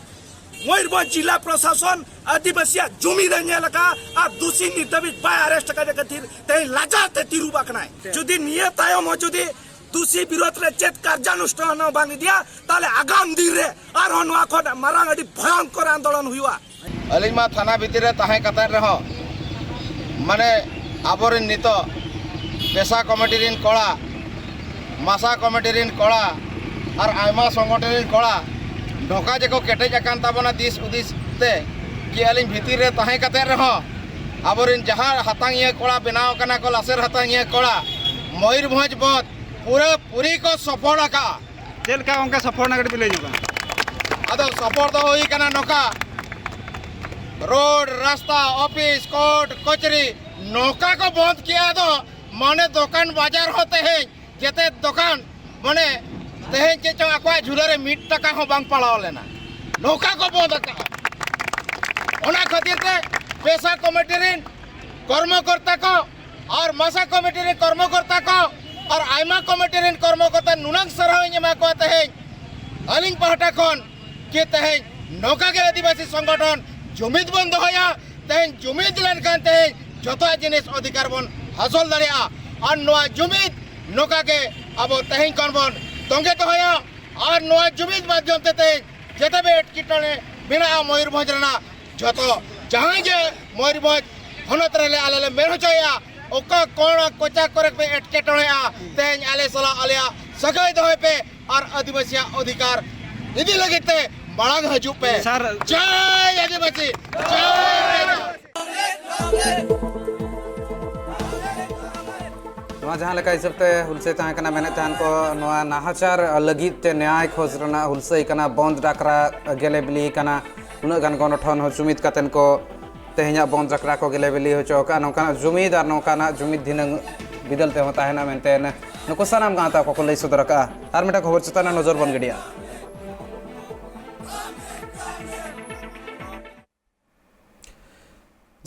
ᱢᱚᱭᱩᱨᱵᱷᱚᱸᱡᱽ ᱡᱤᱞᱟ ᱯᱨᱚᱥᱟᱥᱚᱱ ᱟᱹᱫᱤᱵᱟᱹᱥᱤᱭᱟᱜ ᱡᱩᱢᱤᱫ ᱮ ᱧᱮᱞ ᱟᱠᱟᱫᱼᱟ ᱟᱨ ᱫᱩᱥᱤ ᱱᱤᱛ ᱫᱷᱟᱹᱵᱤᱡ ᱵᱟᱭ ᱟᱨᱮᱥᱴ ᱟᱠᱟᱫᱮ ᱠᱷᱟᱹᱛᱤᱨ ᱛᱮᱦᱮᱧ ᱞᱟᱡᱟᱣ ᱛᱮ ᱛᱤᱨᱩᱵ ᱟᱠᱟᱱᱟᱭ᱾ ᱡᱩᱫᱤ ᱱᱤᱭᱟᱹ ᱛᱟᱭᱚᱢ ᱦᱚᱸ ᱡᱩᱫᱤ ᱫᱩᱥᱤ ᱵᱤᱨᱳᱫᱷ ᱨᱮ ᱪᱮᱫ ᱠᱟᱨᱡᱟᱱᱩᱥᱴᱷᱟᱱ ᱦᱚᱸ ᱵᱟᱝ ᱤᱫᱤᱭᱟ, ᱛᱟᱦᱞᱮ ᱟᱜᱟᱢ ᱫᱤᱱ ᱨᱮ ᱟᱨᱦᱚᱸ ᱱᱚᱣᱟ ᱠᱷᱚᱱ ᱢᱟᱨᱟᱝ ᱟᱹᱰᱤ ᱵᱷᱚᱭᱚᱝᱠᱚᱨ ᱟᱱᱫᱳᱞᱚᱱ ᱦᱩᱭᱩᱜᱼᱟ᱾ ᱟᱹᱞᱤᱧ ᱢᱟ ᱛᱷᱟᱱᱟ ᱵᱷᱤᱛᱤᱨ ᱨᱮ ᱛᱟᱦᱮᱸ ᱠᱟᱛᱮ ᱨᱮᱦᱚᱸ, ᱢᱟᱱᱮ, ᱟᱵᱚᱨᱮᱱ ᱱᱤᱛᱚᱜ ᱯᱮᱥᱟ ᱠᱚᱢᱤᱴᱤ ᱨᱮᱱ ᱠᱚᱲᱟ ᱢᱟᱥᱟ ᱠᱚᱢᱤᱴᱤ ᱨᱮᱱ ᱠᱚᱲᱟ ᱟᱨ ᱟᱭᱢᱟ ᱥᱚᱝᱜᱚᱴᱷᱚᱱ ᱨᱮᱱ ᱠᱚᱲᱟ ᱱᱚᱝᱠᱟ ᱡᱮᱠᱚ ᱠᱮᱴᱮᱡ ᱟᱠᱟᱱ ᱛᱟᱵᱚᱱᱟ ᱫᱤᱥ ᱦᱩᱫᱤᱥ ᱛᱮ, ᱠᱤ ᱟᱹᱞᱤᱧ ᱵᱷᱤᱛᱤᱨ ᱨᱮ ᱛᱟᱦᱮᱸ ᱠᱟᱛᱮ ᱨᱮᱦᱚᱸ ᱟᱵᱚᱨᱮᱱ ᱡᱟᱦᱟᱸ ᱦᱟᱛᱟᱝᱤᱭᱟᱹ ᱠᱚᱲᱟ ᱵᱮᱱᱟᱣ ᱠᱟᱱᱟ ᱠᱚ, ᱞᱟᱥᱮᱨ ᱦᱟᱛᱟᱝᱤᱭᱟᱹ ᱠᱚᱲᱟ, ᱢᱚᱭᱩᱨᱵᱷᱚᱸᱡᱽ ᱵᱚᱸᱫᱷ ᱯᱩᱨᱟᱹ ᱯᱩᱨᱤ ᱠᱚ ᱥᱚᱯᱷᱚᱞ ᱟᱠᱟᱫᱼᱟ᱾ ᱪᱮᱫ ᱞᱮᱠᱟ ᱚᱱᱠᱟ ᱥᱚᱯᱷᱚᱞ ᱮᱱᱟ, ᱠᱟᱹᱴᱤᱡ ᱵᱤᱱ ᱞᱟᱹᱭ ᱧᱚᱜᱟ? ᱟᱫᱚ ᱥᱚᱯᱷᱚᱞ ᱫᱚ ᱦᱩᱭ ᱠᱟᱱᱟ ᱱᱚᱝᱠᱟ, ᱨᱳᱰ, ᱨᱟᱥᱛᱟ, ᱚᱯᱷᱤᱥ, ᱠᱳᱨᱴ, ᱠᱚᱪᱟᱹᱨᱤ ᱱᱚᱝᱠᱟ ᱠᱚ ᱵᱚᱸᱫᱷ ᱠᱮᱜᱼᱟ᱾ ᱫᱚ ᱢᱟᱱᱮ ᱫᱚᱠᱟᱱ ᱵᱟᱡᱟᱨ ᱦᱚᱸ ᱛᱮᱦᱮᱧ ᱡᱮᱛᱮ ᱫᱚᱠᱟᱱ ᱢᱟᱱᱮ ᱛᱮᱦᱮᱧ ᱪᱮᱫ ᱪᱚᱝ ᱟᱠᱚᱣᱟᱜ ᱡᱷᱩᱞᱟᱹ ᱨᱮ ᱢᱤᱫ ᱴᱟᱠᱟ ᱦᱚᱸ ᱵᱟᱝ ᱯᱟᱲᱟᱣ ᱞᱮᱱᱟ, ᱱᱚᱝᱠᱟ ᱠᱚ ᱵᱚᱸᱫᱷ ᱟᱠᱟᱫᱼᱟ᱾ ᱚᱱᱟ ᱠᱷᱟᱹᱛᱤᱨ ᱛᱮ ᱯᱮᱥᱟ ᱠᱚᱢᱤᱴᱤ ᱨᱮᱱ ᱠᱚᱨᱢᱚᱠᱚᱨᱛᱟ ᱠᱚ ᱟᱨ ᱢᱟᱥᱟ ᱠᱚᱢᱤᱴᱤ ᱨᱮᱱ ᱠᱚᱨᱢᱚᱠᱚᱨᱛᱟ ᱠᱚ ᱟᱨ ᱟᱭᱢᱟ ᱠᱚᱢᱤᱴᱤ ᱨᱮᱱ ᱠᱚᱨᱢᱚᱠᱚᱨᱛᱟ ᱱᱩᱱᱟᱹᱝ ᱥᱟᱨᱦᱟᱣ ᱤᱧ ᱮᱢᱟ ᱠᱚᱣᱟ ᱛᱮᱦᱮᱧ ᱟᱹᱞᱤᱧ ᱯᱟᱦᱴᱟ ᱠᱷᱚᱱ, ᱠᱤ ᱛᱮᱦᱮᱧ ᱱᱚᱝᱠᱟ ᱜᱮ ᱟᱹᱫᱤᱵᱟᱹᱥᱤ ᱥᱚᱝᱜᱚᱴᱷᱚᱱ ᱡᱩᱢᱤᱫ ᱵᱚᱱ ᱫᱚᱦᱚᱭᱟ᱾ ᱛᱮᱦᱮᱧ ᱡᱩᱢᱤᱫ ᱞᱮᱱᱠᱷᱟᱱ ᱛᱮᱦᱮᱧ ᱡᱚᱛᱚᱣᱟᱜ ᱡᱤᱱᱤᱥ ᱚᱫᱷᱤᱠᱟᱨ ᱵᱚᱱ ᱦᱟᱥᱚᱞ ᱫᱟᱲᱮᱭᱟᱜᱼᱟ᱾ ᱟᱨ ᱱᱚᱣᱟ ᱡᱩᱢᱤᱫ ᱱᱚᱝᱠᱟ ᱜᱮ ᱟᱵᱚ ᱛᱮᱦᱮᱧ ᱠᱷᱚᱱ ᱵᱚᱱ ᱛᱚᱸᱜᱮ ᱫᱚᱦᱚᱭᱟ᱾ ᱟᱨ ᱱᱚᱣᱟ ᱡᱩᱢᱤᱫ ᱢᱟᱫᱽᱫᱷᱚᱢ ᱛᱮ ᱛᱮᱦᱮᱧ ᱡᱮᱛᱮ ᱵᱮ ᱮᱴᱠᱮᱴᱚᱬᱮ ᱢᱮᱱᱟᱜᱼᱟ ᱢᱚᱭᱩᱨᱵᱷᱚᱸᱡᱽ ᱨᱮᱱᱟᱜ, ᱡᱚᱛᱚ ᱡᱟᱦᱟᱸᱭ ᱜᱮ ᱢᱚᱭᱩᱨᱵᱷᱚᱸᱡᱽ ᱦᱚᱱᱚᱛ ᱨᱮᱞᱮ ᱟᱞᱮ ᱞᱮ ᱢᱮᱱ ᱦᱚᱪᱚᱭᱮᱫᱼᱟ, ᱚᱠᱟ ᱠᱚᱬᱟ ᱠᱚᱪᱟ ᱠᱚᱨᱮ ᱯᱮ ᱮᱴᱠᱮᱴᱚᱬᱮᱜᱼᱟ, ᱛᱮᱦᱮᱧ ᱟᱞᱮ ᱥᱟᱞᱟᱜ ᱟᱞᱮᱭᱟᱜ ᱥᱟᱹᱜᱟᱹᱭ ᱫᱚᱦᱚᱭ ᱯᱮ ᱟᱨ ᱟᱹᱫᱤᱵᱟᱹᱥᱤᱭᱟᱜ ᱚᱫᱷᱤᱠᱟᱨ ᱤᱫᱤ ᱞᱟᱹᱜᱤᱫ ᱛᱮ ᱢᱟᱲᱟᱝ ᱦᱤᱡᱩᱜ ᱯᱮ᱾ ᱥᱟᱨ ᱡᱟᱭ ᱟᱹᱫᱤᱵᱟᱹᱥᱤ, ᱡᱟᱭ ᱱᱚᱣᱟ ᱡᱟᱦᱟᱸ ᱞᱮᱠᱟ ᱦᱤᱥᱟᱹᱵ ᱛᱮ ᱦᱩᱞᱥᱟᱹᱭ ᱛᱟᱦᱮᱸ ᱠᱟᱱᱟ, ᱢᱮᱱᱮᱫ ᱛᱟᱦᱮᱱ ᱠᱚ ᱱᱚᱣᱟ ᱱᱟᱦᱟᱪᱟᱨ ᱞᱟᱹᱜᱤᱫ ᱛᱮ ᱧᱟᱭ ᱠᱷᱚᱡᱽ ᱨᱮᱱᱟᱜ ᱦᱩᱞᱥᱟᱹᱭ ᱠᱟᱱᱟ, ᱵᱚᱱᱫᱷ ᱰᱟᱠᱨᱟ ᱜᱮᱞᱮ ᱵᱤᱞᱤ ᱠᱟᱱᱟ, ᱩᱱᱟᱹᱜ ᱜᱟᱱ ᱜᱚᱱᱚᱴᱷᱚᱱ ᱦᱚᱸ ᱡᱩᱢᱤᱫ ᱠᱟᱛᱮᱱ ᱠᱚ ᱛᱮᱦᱮᱧᱟᱜ ᱵᱚᱱᱫᱷ ᱰᱟᱠᱨᱟ ᱠᱚ ᱜᱮᱞᱮ ᱵᱤᱞᱤ ᱦᱚᱪᱚ ᱟᱠᱟᱫᱼᱟ᱾ ᱱᱚᱝᱠᱟᱱᱟᱜ ᱡᱩᱢᱤᱫ ᱟᱨ ᱱᱚᱝᱠᱟᱱᱟᱜ ᱡᱩᱢᱤᱫ ᱫᱷᱤᱱᱟᱹᱝ ᱵᱤᱫᱟᱹᱞ ᱛᱮᱦᱚᱸ ᱛᱟᱦᱮᱱᱟ ᱢᱮᱱᱛᱮ ᱱᱩᱠᱩ ᱥᱟᱱᱟᱢ ᱜᱟᱶᱛᱟ ᱠᱚᱠᱚ ᱞᱟᱹᱭ ᱥᱚᱫᱚᱨ ᱟᱠᱟᱫᱼᱟ᱾ ᱟᱨ ᱢᱤᱫᱴᱟᱝ ᱠᱷᱚᱵᱚᱨ ᱪᱮᱛᱟᱱ ᱨᱮ ᱱᱚᱡᱚᱨ ᱵᱚᱱ ᱜᱤᱰᱤᱭᱟ᱾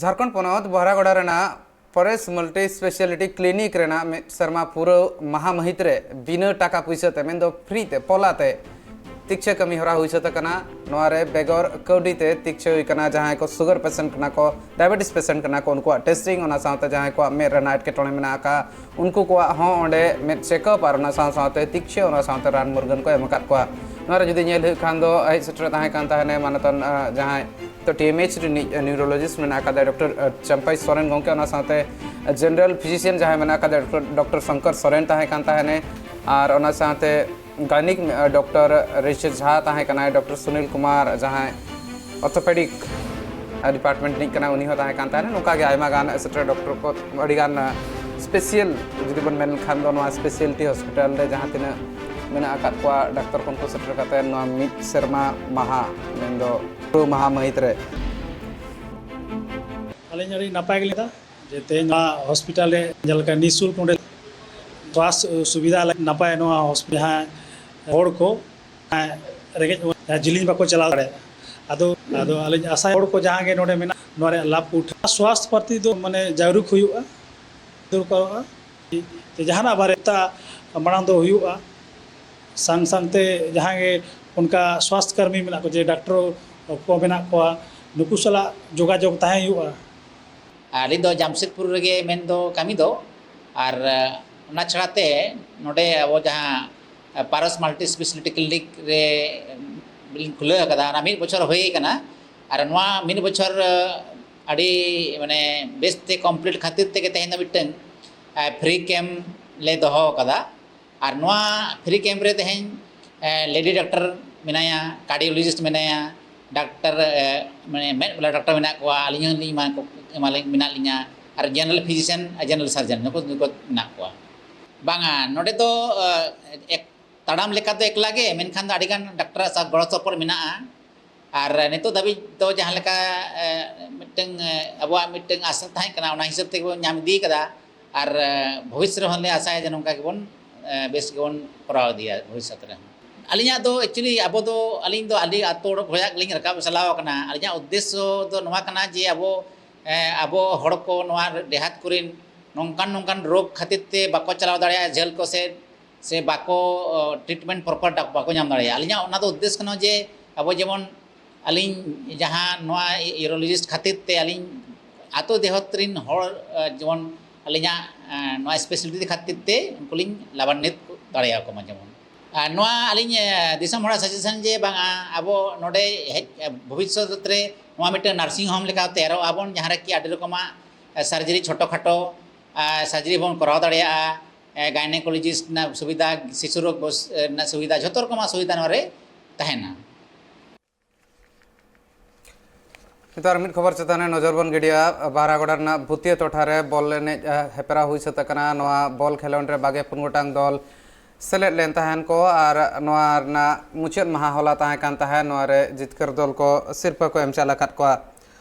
ᱡᱷᱟᱲᱠᱷᱚᱸᱰ ᱯᱚᱱᱚᱛ ᱵᱚᱦᱨᱟᱜᱚᱲᱟ ᱨᱮᱱᱟᱜ ᱯᱚᱨᱮᱥ ᱢᱟᱞᱴᱤ ᱥᱯᱮᱥᱟᱞᱤᱴᱤ ᱠᱞᱤᱱᱤᱠ ᱨᱮᱱᱟᱜ ᱢᱤᱫ ᱥᱮᱨᱢᱟ ᱯᱩᱨᱟᱹᱣ ᱢᱟᱦᱟ ᱢᱟᱹᱦᱤᱛ ᱨᱮ ᱵᱤᱱᱟᱹ ᱴᱟᱠᱟ ᱯᱩᱭᱥᱟᱹ ᱛᱮ, ᱢᱮᱱᱫᱚ ᱯᱷᱨᱤ ᱛᱮ, ᱯᱚᱞᱟ ᱛᱮ ᱛᱤᱠᱪᱷᱟᱹ ᱠᱟᱹᱢᱤ ᱦᱚᱨᱟ ᱦᱩᱭ ᱥᱟᱹᱛ ᱟᱠᱟᱱᱟ᱾ ᱱᱚᱣᱟ ᱨᱮ ᱵᱮᱜᱚᱨ ᱠᱟᱹᱣᱰᱤ ᱛᱮ ᱛᱤᱠᱪᱷᱟᱹ ᱦᱩᱭ ᱠᱟᱱᱟ᱾ ᱡᱟᱦᱟᱸᱭ ᱠᱚ ᱥᱩᱜᱟᱨ ᱯᱮᱥᱮᱱᱴ ᱠᱟᱱᱟ ᱠᱚ, ᱰᱟᱭᱟᱵᱮᱴᱤᱥ ᱯᱮᱥᱮᱱᱴ ᱠᱟᱱᱟ ᱠᱚ, ᱩᱱᱠᱩᱣᱟᱜ ᱴᱮᱥᱴᱤᱝ, ᱚᱱᱟ ᱥᱟᱶᱛᱮ ᱡᱟᱦᱟᱸᱭ ᱠᱚᱣᱟᱜ ᱢᱮᱫ ᱨᱮᱱᱟᱜ ᱮᱴᱠᱮᱴᱚᱬᱮ ᱢᱮᱱᱟᱜ ᱟᱠᱟᱫ, ᱩᱱᱠᱩ ᱠᱚᱣᱟᱜ ᱦᱚᱸ ᱚᱸᱰᱮ ᱢᱮᱫ ᱪᱮᱠᱟᱯ ᱟᱨ ᱚᱱᱟ ᱥᱟᱶ ᱥᱟᱶᱛᱮ ᱛᱤᱠᱪᱷᱟᱹ, ᱚᱱᱟ ᱥᱟᱶᱛᱮ ᱨᱟᱱ ᱢᱩᱨᱜᱟᱹᱱ ᱠᱚ ᱮᱢ ᱟᱠᱟᱫ ᱠᱚᱣᱟ᱾ ᱱᱚᱣᱟ ᱨᱮ ᱡᱩᱫᱤ ᱧᱮᱞ ᱦᱩᱭᱩᱜ ᱠᱷᱟᱱ ᱫᱚ ᱦᱮᱡ ᱥᱮᱴᱮᱨ ᱛᱟᱦᱮᱸ ᱠᱟᱱ ᱛᱟᱦᱮᱱᱮ ᱢᱟᱱᱚᱛᱟᱱ, ᱟᱸ, ᱡᱟᱦᱟᱸᱭ ᱛᱚ ᱴᱤ ᱮᱢ ᱮᱭᱤᱪ ᱨᱤᱱᱤᱡ ᱱᱤᱭᱩᱨᱳᱞᱚᱡᱤᱥᱴ ᱢᱮᱱᱟᱜ ᱟᱠᱟᱫᱮᱭᱟ ᱰᱚᱠᱴᱚᱨ, ᱟᱸ, ᱪᱟᱢᱯᱟᱭ ᱥᱚᱨᱮᱱ ᱜᱚᱢᱠᱮ, ᱚᱱᱟ ᱥᱟᱶᱛᱮ ᱡᱮᱱᱟᱨᱮᱞ ᱯᱷᱤᱡᱤᱥᱤᱭᱟᱱ ᱡᱟᱦᱟᱸᱭ ᱢᱮᱱᱟᱜ ᱟᱠᱟᱫᱮᱭᱟ ᱰᱚᱠᱴᱚᱨ, ᱰᱚᱠᱴᱚᱨ ᱥᱚᱝᱠᱚᱨ ᱥᱚᱨᱮᱱ ᱛᱟᱦᱮᱸ ᱠᱟᱱ ᱛᱟᱦᱮᱱᱮ᱾ ᱟᱨ ᱚᱱᱟ ᱥᱟᱶᱛᱮ ᱜᱟᱭᱱᱤᱠ ᱰᱚᱠᱴᱚᱨ ᱨᱤᱥᱤ ᱡᱷᱟ ᱛᱟᱦᱮᱸ ᱠᱟᱱᱟᱭ, ᱰᱚᱠᱴᱚᱨ ᱥᱩᱱᱤᱞ ᱠᱩᱢᱟᱨ ᱡᱟᱦᱟᱸᱭ ᱚᱨᱛᱷᱳᱯᱮᱰᱤᱠ ᱰᱤᱯᱟᱨᱴᱢᱮᱱᱴ ᱨᱤᱱᱤᱡ ᱠᱟᱱᱟᱭ, ᱩᱱᱤ ᱦᱚᱸ ᱛᱟᱦᱮᱸ ᱠᱟᱱ ᱛᱟᱦᱮᱱᱟ᱾ ᱱᱚᱝᱠᱟ ᱜᱮ ᱟᱭᱢᱟ ᱜᱟᱱ ᱥᱮᱴᱮᱨ ᱰᱚᱠᱴᱚᱨ ᱠᱚ, ᱟᱹᱰᱤ ᱜᱟᱱ ᱥᱯᱮᱥᱤᱭᱟᱞ ᱡᱩᱫᱤ ᱵᱚᱱ ᱢᱮᱱ ᱠᱷᱟᱱ ᱫᱚ ᱱᱚᱣᱟ ᱥᱯᱮᱥᱤᱭᱟᱞᱤᱴᱤ ᱦᱚᱥᱯᱤᱴᱟᱞ ᱨᱮ ᱡᱟᱦᱟᱸ ᱛᱤᱱᱟᱹᱜ ᱢᱮᱱᱟᱜ ᱟᱠᱟᱫ ᱠᱚᱣᱟ ᱰᱟᱠᱛᱚᱨ ᱠᱚ, ᱩᱱᱠᱩ ᱥᱮᱴᱮᱨ ᱠᱟᱛᱮ ᱱᱚᱣᱟ ᱢᱤᱫ ᱥᱮᱨᱢᱟ ᱢᱟᱦᱟ, ᱢᱮᱱᱫᱚ ᱯᱩᱨᱟᱹ ᱢᱟᱦᱟ ᱢᱟᱹᱦᱤᱛ ᱨᱮ᱾ ᱟᱹᱞᱤᱧ ᱟᱹᱰᱤ ᱱᱟᱯᱟᱭ ᱜᱮᱞᱤᱧ ᱞᱟᱹᱭᱫᱟ ᱡᱮ ᱛᱮᱦᱮᱧ ᱱᱚᱣᱟ ᱦᱚᱥᱯᱤᱴᱟᱞ ᱨᱮ ᱡᱟᱦᱟᱸ ᱞᱮᱠᱟ ᱱᱤᱥᱩᱞᱠ ᱱᱚᱰᱮ ᱥᱣᱟᱥ ᱥᱩᱵᱤᱫᱷᱟ ᱞᱟᱹᱜᱤᱫ ᱱᱟᱯᱟᱭ ᱱᱚᱣᱟ ᱦᱚᱥᱯᱤᱴᱟᱞ ᱡᱟᱦᱟᱸ ᱦᱚᱲ ᱠᱚ ᱨᱮᱸᱜᱮᱡ ᱡᱟᱦᱟᱸ ᱡᱤᱞᱤᱧ ᱵᱟᱠᱚ ᱪᱟᱞᱟᱣ ᱫᱟᱲᱮᱭᱟᱜᱼᱟ᱾ ᱟᱫᱚ ᱟᱫᱚ ᱟᱹᱞᱤᱧ ᱟᱥᱟᱭ ᱦᱚᱲ ᱠᱚ ᱡᱟᱦᱟᱸ ᱜᱮ ᱱᱚᱰᱮ ᱢᱮᱱᱟᱜ ᱱᱚᱣᱟ ᱨᱮᱭᱟᱜ ᱞᱟᱵᱷ ᱠᱚ ᱩᱴᱷᱟᱹᱣᱟ᱾ ᱥᱣᱟᱥᱛᱷ ᱯᱨᱚᱛᱤ ᱫᱚ ᱢᱟᱱᱮ ᱡᱟᱜᱽᱨᱩᱠ ᱦᱩᱭᱩᱜᱼᱟ, ᱫᱚᱨᱠᱟᱨᱚᱜᱼᱟ᱾ ᱡᱟᱦᱟᱱᱟᱜ ᱵᱟᱨᱮ ᱛᱟ ᱢᱟᱲᱟᱝ ᱫᱚ ᱦᱩᱭᱩᱜᱼᱟ᱾ ᱥᱟᱝ ᱥᱟᱝᱛᱮ ᱡᱟᱦᱟᱸ ᱜᱮ ᱚᱱᱠᱟ ᱥᱣᱟᱥᱛᱷ ᱠᱟᱹᱢᱤ ᱢᱮᱱᱟᱜ ᱠᱚ, ᱡᱮ ᱰᱟᱠᱴᱚᱨ ᱠᱚ ᱢᱮᱱᱟᱜ ᱠᱚᱣᱟ, ᱱᱩᱠᱩ ᱥᱟᱞᱟᱜ ᱡᱳᱜᱟᱡᱳᱜᱽ ᱛᱟᱦᱮᱸ ᱦᱩᱭᱩᱜᱼᱟ᱾ ᱟᱹᱞᱤᱧ ᱫᱚ ᱡᱟᱢᱥᱮᱫᱽᱯᱩᱨ ᱨᱮᱜᱮ ᱢᱮᱱ ᱫᱚ ᱠᱟᱹᱢᱤ ᱫᱚ, ᱟᱨ ᱚᱱᱟ ᱪᱷᱟᱲᱟ ᱛᱮ ᱱᱚᱰᱮ ᱟᱵᱚ ᱡᱟᱦᱟᱸ ᱯᱟᱨᱚᱥ ᱢᱟᱞᱴᱤ ᱥᱯᱮᱥᱟᱞᱤᱴᱤ ᱠᱞᱤᱱᱤᱠ ᱨᱮ ᱞᱤᱧ ᱠᱷᱩᱞᱟᱹᱣ ᱟᱠᱟᱫᱟ, ᱚᱱᱟ ᱢᱤᱫ ᱵᱚᱪᱷᱚᱨ ᱦᱩᱭ ᱟᱠᱟᱱᱟ᱾ ᱟᱨ ᱱᱚᱣᱟ ᱢᱤᱫ ᱵᱚᱪᱷᱚᱨ ᱟᱹᱰᱤ ᱢᱟᱱᱮ ᱵᱮᱥᱛᱮ ᱠᱚᱢᱯᱞᱤᱴ ᱠᱷᱟᱹᱛᱤᱨ ᱛᱮᱜᱮ ᱛᱮᱦᱮᱧ ᱫᱚ ᱢᱤᱫᱴᱟᱝ ᱯᱷᱨᱤ ᱠᱮᱢᱯ ᱞᱮ ᱫᱚᱦᱚ ᱟᱠᱟᱫᱟ᱾ ᱟᱨ ᱱᱚᱣᱟ ᱯᱷᱨᱤ ᱠᱮᱢᱯ ᱨᱮ ᱛᱮᱦᱮᱧ ᱞᱮᱰᱤ ᱰᱟᱠᱴᱚᱨ ᱢᱮᱱᱟᱭᱟ, ᱠᱟᱨᱰᱤᱭᱳᱞᱚᱡᱤᱥᱴ ᱢᱮᱱᱟᱭᱟ, ᱰᱟᱠᱛᱟᱨ ᱢᱟᱱᱮ ᱢᱮᱫ ᱵᱟᱞᱟ ᱰᱟᱠᱛᱟᱨ ᱢᱮᱱᱟᱜ ᱠᱚᱣᱟ, ᱟᱹᱞᱤᱧ ᱦᱚᱸᱞᱤᱧ ᱢᱮᱱᱟᱜ ᱞᱤᱧᱟ, ᱟᱨ ᱡᱮᱱᱟᱨᱟᱞ ᱯᱷᱤᱡᱤᱥᱤᱭᱟᱱ ᱟᱨ ᱡᱮᱱᱟᱨᱟᱞ ᱥᱟᱨᱡᱚᱱ ᱱᱩᱠᱩ ᱱᱩᱠᱩ ᱢᱮᱱᱟᱜ ᱠᱚᱣᱟ᱾ ᱵᱟᱝᱟ, ᱱᱚᱰᱮ ᱫᱚ ᱛᱟᱲᱟᱢ ᱞᱮᱠᱟ ᱫᱚ ᱮᱠᱞᱟ ᱜᱮ, ᱢᱮᱱᱠᱷᱟᱱ ᱫᱚ ᱟᱹᱰᱤᱜᱟᱱ ᱰᱟᱠᱛᱟᱨᱟᱜ ᱥᱟᱶ ᱜᱚᱲᱚ ᱥᱚᱯᱚᱦᱚᱫ ᱢᱮᱱᱟᱜᱼᱟ᱾ ᱟᱨ ᱱᱤᱛᱚᱜ ᱫᱷᱟᱹᱵᱤᱡ ᱫᱚ ᱡᱟᱦᱟᱸ ᱞᱮᱠᱟ ᱢᱤᱫᱴᱟᱝ ᱟᱵᱚᱣᱟᱜ ᱢᱤᱫᱴᱟᱝ ᱟᱥᱟ ᱛᱟᱦᱮᱸ ᱠᱟᱱᱟ, ᱚᱱᱟ ᱦᱤᱥᱟᱹᱵ ᱛᱮᱜᱮ ᱵᱚᱱ ᱧᱟᱢ ᱤᱫᱤ ᱠᱟᱫᱟ᱾ ᱟᱨ ᱵᱷᱚᱵᱤᱥᱥᱚᱛ ᱨᱮᱦᱚᱸ ᱞᱮ ᱟᱥᱟᱭᱟ ᱡᱮ ᱱᱚᱝᱠᱟ ᱜᱮᱵᱚᱱ ᱵᱮᱥ ᱜᱮᱵᱚᱱ ᱠᱚᱨᱟᱣ ᱤᱫᱤᱭᱟ ᱵᱷᱚᱵᱤᱥᱥᱚᱛ ᱨᱮᱦᱚᱸ᱾ ᱟᱹᱞᱤᱧᱟᱜ ᱫᱚ ᱮᱠᱪᱩᱭᱮᱞᱤ ᱟᱵᱚ ᱫᱚ, ᱟᱹᱞᱤᱧ ᱫᱚ ᱟᱹᱰᱤ ᱟᱹᱛᱩ ᱚᱲᱟᱜ ᱠᱷᱚᱱᱟᱜ ᱞᱤᱧ ᱨᱟᱠᱟᱵ ᱪᱟᱞᱟᱣ ᱟᱠᱟᱱᱟ᱾ ᱟᱹᱞᱤᱧᱟᱜ ᱩᱫᱽᱫᱮᱥᱥᱚ ᱫᱚ ᱱᱚᱣᱟ ᱠᱟᱱᱟ ᱡᱮ ᱟᱵᱚ ᱟᱵᱚ ᱦᱚᱲ ᱠᱚ ᱱᱚᱣᱟ ᱰᱤᱦᱟᱛ ᱠᱚᱨᱮᱱ ᱱᱚᱝᱠᱟᱱ ᱱᱚᱝᱠᱟᱱ ᱨᱳᱜᱽ ᱠᱷᱟᱹᱛᱤᱨ ᱛᱮ ᱵᱟᱠᱚ ᱪᱟᱞᱟᱣ ᱫᱟᱲᱮᱭᱟᱜᱼᱟ ᱡᱷᱟᱹᱞ ᱠᱚ ᱥᱮᱫ, ᱥᱮ ᱵᱟᱠᱚ ᱴᱨᱤᱴᱢᱮᱱᱴ ᱯᱨᱚᱯᱟᱨ ᱵᱟᱠᱚ ᱧᱟᱢ ᱫᱟᱲᱮᱭᱟᱜᱼᱟ᱾ ᱟᱹᱞᱤᱧᱟᱜ ᱚᱱᱟ ᱫᱚ ᱩᱫᱽᱫᱮᱥ ᱠᱟᱱᱟ ᱡᱮ ᱟᱵᱚ ᱡᱮᱢᱚᱱ ᱟᱹᱞᱤᱧ ᱡᱟᱦᱟᱸ ᱱᱚᱣᱟ ᱤᱭᱩᱨᱳᱞᱚᱡᱤᱥᱴ ᱠᱷᱟᱹᱛᱤᱨ ᱛᱮ ᱟᱹᱞᱤᱧ ᱟᱛᱳ ᱫᱮᱦᱚᱛ ᱨᱮᱱ ᱦᱚᱲ ᱡᱮᱢᱚᱱ ᱟᱹᱞᱤᱧᱟᱜ ᱱᱚᱣᱟ ᱥᱯᱮᱥᱟᱞᱤᱴᱤ ᱠᱷᱟᱹᱛᱤᱨ ᱛᱮ ᱩᱱᱠᱩ ᱞᱤᱧ ᱞᱟᱵᱟᱱᱵᱤᱛ ᱫᱟᱲᱮᱭᱟᱠᱚ ᱢᱟ᱾ ᱡᱮᱢᱚᱱ ᱟᱨ ᱱᱚᱣᱟ ᱟᱹᱞᱤᱧ ᱫᱤᱥᱚᱢ ᱦᱚᱲᱟᱜ ᱥᱟᱡᱮᱥᱚᱱ ᱡᱮ ᱵᱟᱝᱟ, ᱟᱵᱚ ᱱᱚᱰᱮ ᱦᱮᱡ ᱵᱷᱚᱵᱤᱥᱥᱚᱛ ᱨᱮ ᱱᱚᱣᱟ ᱢᱤᱫᱴᱟᱝ ᱱᱟᱨᱥᱤᱝ ᱦᱳᱢ ᱞᱮᱠᱟ ᱛᱮᱭᱟᱨᱚᱜ ᱟᱵᱚᱱ, ᱡᱟᱦᱟᱸ ᱨᱮ ᱠᱤ ᱟᱹᱰᱤ ᱨᱚᱠᱚᱢᱟᱜ ᱥᱟᱨᱡᱟᱨᱤ, ᱪᱷᱳᱴᱳ ᱠᱷᱟᱴᱳ ᱥᱟᱨᱡᱟᱨᱤ ᱵᱚᱱ ᱠᱚᱨᱟᱣ ᱫᱟᱲᱮᱭᱟᱜᱼᱟ᱾ ᱜᱟᱭᱱᱮᱠᱳᱞᱚᱡᱤᱥᱴ ᱨᱮᱱᱟᱜ ᱥᱩᱵᱤᱫᱷᱟ, ᱥᱤᱥᱩ ᱨᱳᱜᱽ ᱵᱚᱥ-, ᱨᱮᱱᱟᱜ ᱥᱩᱵᱤᱫᱷᱟ, ᱡᱷᱚᱛᱚ ᱨᱚᱠᱚᱢᱟᱜ ᱥᱩᱵᱤᱫᱷᱟ ᱱᱚᱣᱟ ᱨᱮ ᱛᱟᱦᱮᱱᱟ᱾ ᱱᱤᱛᱚᱜ ᱟᱨ ᱢᱤᱫ ᱠᱷᱚᱵᱚᱨ ᱪᱮᱛᱟᱱ ᱨᱮ ᱱᱚᱡᱚᱨ ᱵᱚᱱ ᱜᱤᱰᱤᱭᱟ᱾ ᱵᱟᱨᱟᱜᱚᱲᱟ ᱨᱮᱱᱟᱜ ᱵᱷᱩᱛᱤᱭᱟᱹ ᱴᱚᱴᱷᱟ ᱨᱮ ᱵᱚᱞ ᱮᱱᱮᱡ, ᱟ, ᱦᱮᱯᱨᱟᱣ ᱦᱩᱭ ᱥᱟᱹᱛ ᱟᱠᱟᱱᱟ᱾ ᱱᱚᱣᱟ ᱵᱚᱞ ᱠᱷᱮᱞᱳᱸᱰ ᱨᱮ ᱵᱟᱜᱮ ᱯᱩᱱ ᱜᱚᱴᱟᱝ ᱫᱚᱞ ᱥᱮᱞᱮᱫ ᱞᱮᱱ ᱛᱟᱦᱮᱱ ᱠᱚ ᱟᱨ ᱱᱚᱣᱟ ᱨᱮᱱᱟᱜ ᱢᱩᱪᱟᱹᱫ ᱢᱟᱦᱟ ᱦᱚᱞᱟ ᱛᱟᱦᱮᱸ ᱠᱟᱱ ᱛᱟᱦᱮᱸᱫ᱾ ᱱᱚᱣᱟ ᱨᱮ ᱡᱤᱛᱠᱟᱹᱨ ᱫᱚᱞ ᱠᱚ ᱥᱤᱨᱯᱟᱹ ᱠᱚ ᱮᱢ ᱪᱟᱞ ᱟᱠᱟᱫ ᱠᱚᱣᱟ᱾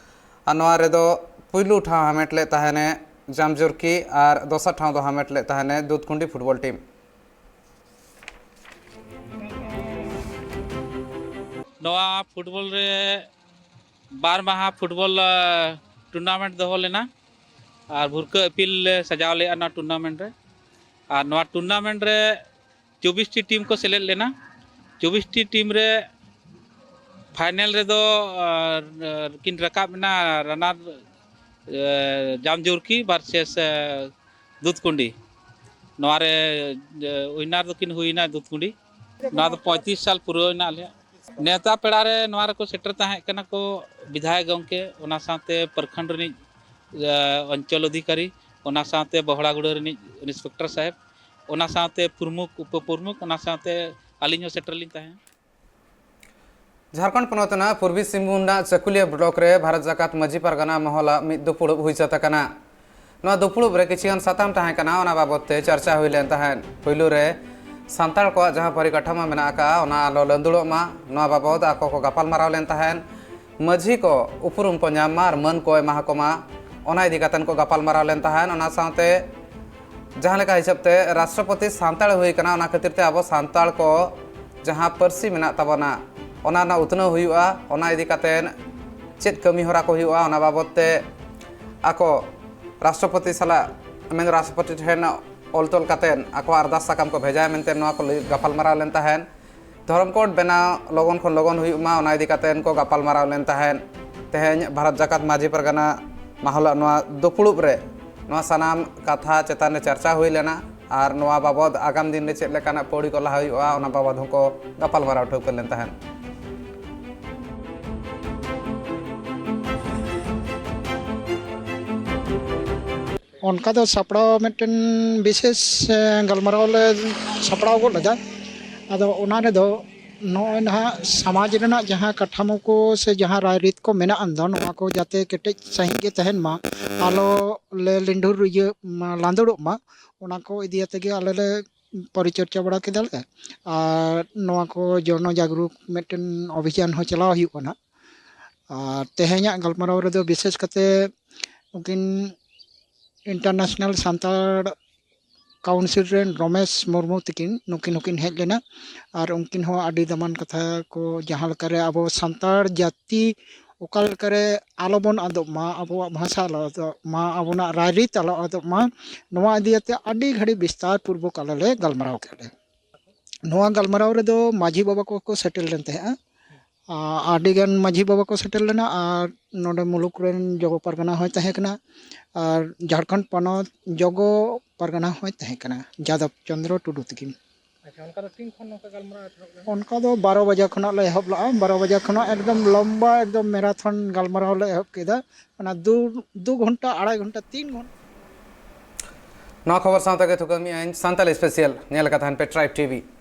ᱟᱨ ᱱᱚᱣᱟ ᱨᱮᱫᱚ ᱯᱩᱭᱞᱩ ᱴᱷᱟᱶ ᱦᱟᱢᱮᱴ ᱞᱮᱫ ᱛᱟᱦᱮᱱᱮ ᱡᱟᱢᱡᱩᱨᱠᱤ ᱟᱨ ᱫᱚᱥᱟᱨ ᱴᱷᱟᱶ ᱫᱚ ᱦᱟᱢᱮᱴ ᱞᱮᱫ ᱛᱟᱦᱮᱱᱮ ᱫᱩᱫᱷᱠᱩᱱᱰᱤ ᱯᱷᱩᱴᱵᱚᱞ ᱴᱤᱢ᱾ ᱱᱚᱣᱟ ᱯᱷᱩᱴᱵᱚᱞ ᱨᱮ ᱵᱟᱨ ᱢᱟᱦᱟ ᱯᱷᱩᱴᱵᱚᱞ, ᱟ, ᱴᱩᱨᱱᱟᱢᱮᱱᱴ ᱫᱚᱦᱚ ᱞᱮᱱᱟ ᱟᱨ ᱵᱷᱩᱨᱠᱟᱹ ᱟᱹᱯᱤᱞ ᱞᱮ ᱥᱟᱡᱟᱣ ᱞᱮᱫᱼᱟ ᱱᱚᱣᱟ ᱴᱩᱨᱱᱟᱢᱮᱱᱴ ᱨᱮ᱾ ᱟᱨ ᱱᱚᱣᱟ ᱴᱩᱨᱱᱟᱢᱮᱱᱴ ᱨᱮ ᱪᱚᱵᱵᱤᱥ ᱴᱤ ᱴᱤᱢ ᱠᱚ ᱥᱮᱞᱮᱫ ᱞᱮᱱᱟ᱾ ᱪᱚᱵᱵᱤᱥ ᱴᱤ ᱴᱤᱢ ᱨᱮ ᱯᱷᱟᱭᱱᱮᱞ ᱨᱮᱫᱚ, ᱟ, ᱠᱤᱱ ᱨᱟᱠᱟᱵ ᱮᱱᱟ ᱨᱟᱱᱟᱨ, ᱟ, ᱡᱟᱢᱡᱩᱨᱠᱤ ᱵᱷᱟᱨᱥᱮᱥ, ᱟ, ᱫᱩᱫᱷᱠᱩᱱᱰᱤ᱾ ᱱᱚᱣᱟ ᱨᱮ, ᱟ, ᱩᱭᱱᱟᱨ ᱫᱚᱠᱤᱱ ᱦᱩᱭᱱᱟ ᱫᱩᱫᱷᱠᱩᱱᱰᱤ᱾ ᱱᱚᱣᱟ ᱫᱚ ᱯᱚᱸᱭᱛᱨᱤᱥ ᱥᱟᱞ ᱯᱩᱨᱟᱹᱣ ᱮᱱᱟ ᱟᱞᱮᱭᱟᱜ᱾ ᱱᱮᱣᱛᱟ ᱯᱮᱲᱟ ᱨᱮ ᱱᱚᱣᱟ ᱨᱮᱠᱚ ᱥᱮᱴᱮᱨ ᱛᱟᱦᱮᱸ ᱠᱟᱱᱟ ᱠᱚ ᱵᱤᱫᱷᱟᱭᱚᱠ ᱜᱚᱢᱠᱮ, ᱚᱱᱟ ᱥᱟᱶᱛᱮ ᱯᱨᱚᱠᱷᱚᱸᱰ ᱨᱤᱱᱤᱡ, ᱟ, ᱚᱧᱪᱚᱞ ᱚᱫᱷᱤᱠᱟᱨᱤ, ᱚᱱᱟ ᱥᱟᱶᱛᱮ ᱵᱚᱦᱲᱟᱜᱩᱲᱟᱹ ᱨᱤᱱᱤᱡ ᱤᱱᱥᱯᱮᱠᱴᱚᱨ ᱥᱟᱦᱮᱵᱽ, ᱚᱱᱟ ᱥᱟᱶᱛᱮ ᱯᱨᱚᱢᱩᱠᱷ, ᱩᱯᱚ ᱯᱨᱚᱢᱩᱠᱷ, ᱚᱱᱟ ᱥᱟᱶᱛᱮ ᱟᱹᱞᱤᱧ ᱦᱚᱸ ᱥᱮᱴᱮᱨ ᱞᱤᱧ ᱛᱟᱦᱮᱸ᱾ ᱡᱷᱟᱲᱠᱷᱚᱸᱰ ᱯᱚᱱᱚᱛ ᱨᱮᱱᱟᱜ ᱯᱩᱨᱵᱤ ᱥᱤᱝᱵᱷᱩᱢ ᱨᱮᱱᱟᱜ ᱪᱟᱹᱠᱩᱞᱤᱭᱟᱹ ᱵᱞᱚᱠ ᱨᱮ ᱵᱷᱟᱨᱚᱛ ᱡᱟᱠᱟᱛ ᱢᱟᱹᱡᱷᱤ ᱯᱟᱨᱜᱟᱱᱟ ᱢᱚᱦᱚᱞᱟᱜ ᱢᱤᱫ ᱫᱩᱯᱩᱲᱩᱵ ᱦᱩᱭ ᱥᱟᱹᱛ ᱟᱠᱟᱱᱟ᱾ ᱱᱚᱣᱟ ᱫᱩᱯᱩᱲᱩᱵ ᱨᱮ ᱠᱤᱪᱷᱩ ᱜᱟᱱ ᱥᱟᱛᱟᱢ ᱛᱟᱦᱮᱸ ᱠᱟᱱᱟ, ᱚᱱᱟ ᱵᱟᱵᱚᱛ ᱛᱮ ᱪᱟᱨᱪᱟ ᱦᱩᱭ ᱞᱮᱱ ᱛᱟᱦᱮᱸᱫ᱾ ᱯᱩᱭᱞᱩ ᱨᱮ ᱥᱟᱱᱛᱟᱲ ᱠᱚᱣᱟᱜ ᱡᱟᱦᱟᱸ ᱯᱚᱨᱤᱠᱟᱴᱷᱟᱢᱳ ᱢᱮᱱᱟᱜ ᱟᱠᱟᱫᱼᱟ, ᱚᱱᱟ ᱟᱞᱚ ᱞᱟᱹᱱᱫᱩᱲᱚᱜ ᱢᱟ, ᱱᱚᱣᱟ ᱵᱟᱵᱚᱛ ᱟᱠᱚ ᱠᱚ ᱜᱟᱯᱟᱞᱢᱟᱨᱟᱣ ᱞᱮᱱ ᱛᱟᱦᱮᱸᱫ᱾ ᱢᱟᱹᱡᱷᱤ ᱠᱚ ᱩᱯᱨᱩᱢ ᱠᱚ ᱧᱟᱢ ᱢᱟ ᱟᱨ ᱢᱟᱹᱱ ᱠᱚ ᱮᱢᱟ ᱠᱚ ᱢᱟ, ᱚᱱᱟ ᱤᱫᱤ ᱠᱟᱛᱮᱫ ᱠᱚ ᱜᱟᱯᱟᱞᱢᱟᱨᱟᱣ ᱞᱮᱱ ᱛᱟᱦᱮᱸᱫ᱾ ᱚᱱᱟ ᱥᱟᱶᱛᱮ ᱡᱟᱦᱟᱸ ᱞᱮᱠᱟ ᱦᱤᱥᱟᱹᱵ ᱛᱮ ᱨᱟᱥᱴᱨᱚᱯᱚᱛᱤ ᱥᱟᱱᱛᱟᱲ ᱦᱩᱭ ᱠᱟᱱᱟ, ᱚᱱᱟ ᱠᱷᱟᱹᱛᱤᱨ ᱛᱮ ᱟᱵᱚ ᱥᱟᱱᱛᱟᱲ ᱠᱚ ᱡᱟᱦᱟᱸ ᱯᱟᱹᱨᱥᱤ ᱢᱮᱱᱟᱜ ᱛᱟᱵᱚᱱᱟ, ᱚᱱᱟ ᱨᱮᱱᱟᱜ ᱩᱛᱱᱟᱹᱣ ᱦᱩᱭᱩᱜᱼᱟ, ᱚᱱᱟ ᱤᱫᱤ ᱠᱟᱛᱮᱫ ᱪᱮᱫ ᱠᱟᱹᱢᱤ ᱦᱚᱨᱟ ᱠᱚ ᱦᱩᱭᱩᱜᱼᱟ, ᱚᱱᱟ ᱵᱟᱵᱚᱛ ᱛᱮ ᱟᱠᱚ ᱨᱟᱥᱴᱨᱚᱯᱚᱛᱤ ᱥᱟᱞᱟᱜ, ᱢᱮᱱ ᱨᱟᱥᱴᱨᱚᱯᱚᱛᱤ ᱴᱷᱮᱱ ᱚᱞ ᱛᱚᱞ ᱠᱟᱛᱮᱫ ᱟᱠᱚᱣᱟᱜ ᱟᱨᱫᱟᱥ ᱥᱟᱠᱟᱢ ᱠᱚ ᱵᱷᱮᱡᱟᱭᱟ ᱢᱮᱱᱛᱮ ᱱᱚᱣᱟ ᱠᱚ ᱞᱟᱹᱭ ᱜᱟᱯᱟᱞᱢᱟᱨᱟᱣ ᱞᱮᱱ ᱛᱟᱦᱮᱸᱫ᱾ ᱫᱷᱚᱨᱚᱢ ᱠᱳᱰ ᱵᱮᱱᱟᱣ ᱞᱚᱜᱚᱱ ᱠᱷᱚᱱ ᱞᱚᱜᱚᱱ ᱦᱩᱭᱩᱜ ᱢᱟ, ᱚᱱᱟ ᱤᱫᱤ ᱠᱟᱛᱮᱫ ᱠᱚ ᱜᱟᱯᱟᱞᱢᱟᱨᱟᱣ ᱞᱮᱱ ᱛᱟᱦᱮᱸᱫ᱾ ᱛᱮᱦᱮᱧ ᱵᱷᱟᱨᱚᱛ ᱡᱟᱠᱟᱛ ᱢᱟᱹᱡᱷᱤ ᱯᱟᱨᱜᱟᱱᱟ ᱢᱟᱦᱟᱞᱟᱜ ᱱᱚᱣᱟ ᱫᱩᱯᱩᱲᱩᱵ ᱨᱮ ᱱᱚᱣᱟ ᱥᱟᱱᱟᱢ ᱠᱟᱛᱷᱟ ᱪᱮᱛᱟᱱ ᱨᱮ ᱪᱟᱨᱪᱟ ᱦᱩᱭ ᱞᱮᱱᱟ ᱟᱨ ᱱᱚᱣᱟ ᱵᱟᱵᱚᱫ ᱟᱜᱟᱢ ᱫᱤᱱ ᱨᱮ ᱪᱮᱫ ᱞᱮᱠᱟᱱᱟᱜ ᱯᱟᱹᱣᱲᱤ ᱠᱚ ᱞᱟᱦᱟ ᱦᱩᱭᱩᱜᱼᱟ, ᱚᱱᱟ ᱵᱟᱵᱚᱫ ᱦᱚᱸᱠᱚ ᱜᱟᱯᱟᱞᱢᱟᱨᱟᱣ ᱴᱷᱟᱹᱣᱠᱟᱹ ᱞᱮᱱ ᱛᱟᱦᱮᱸᱫ᱾ ᱚᱱᱠᱟ ᱫᱚ ᱥᱟᱯᱲᱟᱣ ᱢᱤᱫᱴᱮᱱ ᱵᱤᱥᱮᱥ ᱜᱟᱞᱢᱟᱨᱟᱣ ᱞᱮ ᱥᱟᱯᱲᱟᱣ ᱜᱚᱫ ᱞᱮᱫᱟ᱾ ᱟᱫᱚ ᱚᱱᱟ ᱨᱮᱫᱚ ᱱᱚᱜᱼᱚᱭ ᱱᱟᱦᱟᱜ ᱥᱚᱢᱟᱡᱽ ᱨᱮᱱᱟᱜ ᱡᱟᱦᱟᱸ ᱠᱟᱴᱷᱟᱢᱳ ᱠᱚ ᱥᱮ ᱡᱟᱦᱟᱸ ᱨᱟᱭᱨᱤᱛ ᱠᱚ ᱢᱮᱱᱟᱜ ᱟᱱ ᱫᱚ, ᱱᱚᱣᱟ ᱠᱚ ᱡᱟᱛᱮ ᱠᱮᱴᱮᱡ ᱥᱟᱺᱦᱤᱡ ᱜᱮ ᱛᱟᱦᱮᱱ ᱢᱟ, ᱟᱞᱚ ᱞᱮ ᱞᱤᱸᱰᱷᱩᱨ ᱤᱭᱟᱹ ᱢᱟ, ᱞᱟᱸᱫᱩᱲᱚᱜ ᱢᱟ, ᱚᱱᱟ ᱠᱚ ᱤᱫᱤ ᱠᱟᱛᱮ ᱜᱮ ᱟᱞᱮ ᱞᱮ ᱯᱚᱨᱤᱪᱚᱨᱪᱟ ᱵᱟᱲᱟ ᱠᱮᱫᱟᱞᱮ᱾ ᱟᱨ ᱱᱚᱣᱟ ᱠᱚ ᱡᱚᱱᱚ ᱡᱟᱜᱽᱨᱩᱠ ᱢᱤᱫᱴᱮᱱ ᱚᱵᱷᱤᱡᱟᱱ ᱦᱚᱸ ᱪᱟᱞᱟᱣ ᱦᱩᱭᱩᱜ ᱠᱟᱱᱟ᱾ ᱟᱨ ᱛᱮᱦᱮᱧᱟᱜ ᱜᱟᱞᱢᱟᱨᱟᱣ ᱨᱮᱫᱚ ᱵᱤᱥᱮᱥ ᱠᱟᱛᱮ ᱩᱱᱠᱤᱱ ᱤᱱᱴᱟᱨᱱᱮᱥᱱᱟᱞ ᱥᱟᱱᱛᱟᱲ ᱠᱟᱣᱩᱱᱥᱤᱞ ᱨᱮᱱ ᱨᱚᱢᱮᱥ ᱢᱩᱨᱢᱩ ᱛᱟᱹᱠᱤᱱ, ᱱᱩᱠᱤᱱ ᱦᱚᱸᱠᱤᱱ ᱦᱮᱡ ᱞᱮᱱᱟ᱾ ᱟᱨ ᱩᱱᱠᱤᱱ ᱦᱚᱸ ᱟᱹᱰᱤ ᱫᱟᱢᱟᱱ ᱠᱟᱛᱷᱟ ᱠᱚ, ᱡᱟᱦᱟᱸ ᱞᱮᱠᱟᱨᱮ ᱟᱵᱚ ᱥᱟᱱᱛᱟᱲ ᱡᱟᱹᱛᱤ ᱚᱠᱟ ᱞᱮᱠᱟᱨᱮ ᱟᱞᱚᱵᱚᱱ ᱟᱫᱚᱜ ᱢᱟ, ᱟᱵᱚᱣᱟᱜ ᱵᱷᱟᱥᱟ ᱟᱞᱚ ᱟᱫᱚᱜ ᱢᱟ, ᱟᱵᱚᱱᱟᱜ ᱨᱟᱭᱨᱤᱛ ᱟᱞᱚ ᱟᱫᱚᱜ ᱢᱟ, ᱱᱚᱣᱟ ᱤᱫᱤ ᱠᱟᱛᱮ ᱟᱹᱰᱤ ᱜᱷᱟᱹᱲᱤᱡ ᱵᱤᱥᱛᱟᱨ ᱯᱩᱨᱵᱚᱠ ᱟᱞᱮ ᱞᱮ ᱜᱟᱞᱢᱟᱨᱟᱣ ᱠᱮᱫ ᱞᱮ᱾ ᱱᱚᱣᱟ ᱜᱟᱞᱢᱟᱨᱟᱣ ᱨᱮᱫᱚ ᱢᱟᱹᱡᱷᱤ ᱵᱟᱵᱟ ᱠᱚᱠᱚ ᱥᱮᱴᱮᱨ ᱞᱮᱱ ᱛᱟᱦᱮᱸᱜᱼᱟ᱾ ᱟᱹᱰᱤ ᱜᱟᱱ ᱢᱟᱹᱡᱷᱤ ᱵᱟᱵᱟ ᱠᱚ ᱥᱮᱴᱮᱨ ᱞᱮᱱᱟ, ᱟᱨ ᱱᱚᱰᱮ ᱢᱩᱞᱩᱠ ᱨᱮᱱ ᱡᱚᱜᱚ ᱯᱟᱨᱜᱟᱱᱟ ᱦᱚᱸᱭ ᱛᱟᱦᱮᱸ ᱠᱟᱱᱟ, ᱟᱨ ᱡᱷᱟᱲᱠᱷᱚᱸᱰ ᱯᱚᱱᱚᱛ ᱡᱚᱜᱚ ᱯᱟᱨᱜᱟᱱᱟ ᱦᱚᱸᱭ ᱛᱟᱦᱮᱸ ᱠᱟᱱᱟ, ᱡᱟᱫᱚᱵ ᱪᱚᱸᱫᱽᱨᱚ ᱴᱩᱰᱩ ᱛᱟᱹᱠᱤᱱ᱾ ᱟᱪᱪᱷᱟ, ᱚᱱᱠᱟ ᱫᱚ ᱛᱤᱱ ᱠᱷᱚᱱ ᱱᱚᱝᱠᱟ ᱜᱟᱞᱢᱟᱨᱟᱣ ᱮᱛᱚᱦᱚᱵ ᱞᱮᱱᱟ? ᱚᱱᱠᱟ ᱫᱚ ᱵᱟᱨᱚ ᱵᱟᱡᱟ ᱠᱷᱚᱱᱟᱜ ᱞᱮ ᱮᱦᱚᱵ ᱞᱮᱜᱼᱟ᱾ ᱵᱟᱨᱚ ᱵᱟᱡᱟ ᱠᱷᱚᱱᱟᱜ ᱮᱠᱫᱚᱢ ᱞᱚᱢᱵᱟ, ᱮᱠᱫᱚᱢ ᱢᱮᱨᱟᱛᱷᱚᱱ ᱜᱟᱞᱢᱟᱨᱟᱣ ᱞᱮ ᱮᱦᱚᱵ ᱠᱮᱫᱟ᱾ ᱚᱱᱟ ᱫᱩ ᱫᱩ ᱜᱷᱚᱱᱴᱟ, ᱟᱲᱟᱭ ᱜᱷᱚᱱᱴᱟ, ᱛᱤᱱ ᱜᱷᱚᱱᱴᱟ᱾ ᱱᱚᱣᱟ ᱠᱷᱚᱵᱚᱨ ᱥᱟᱶᱛᱮ ᱜᱮ ᱛᱷᱩᱠᱟᱹᱢᱤ ᱟᱹᱧ ᱥᱟᱱᱛᱟᱲ ᱥᱯᱮᱥᱟᱞ᱾ ᱧᱮᱞ ᱟᱠᱟᱫ ᱛᱟᱦᱮᱱ ᱯᱮ ᱴᱨᱟᱭᱤᱵᱽ ᱴᱤᱵᱷᱤ᱾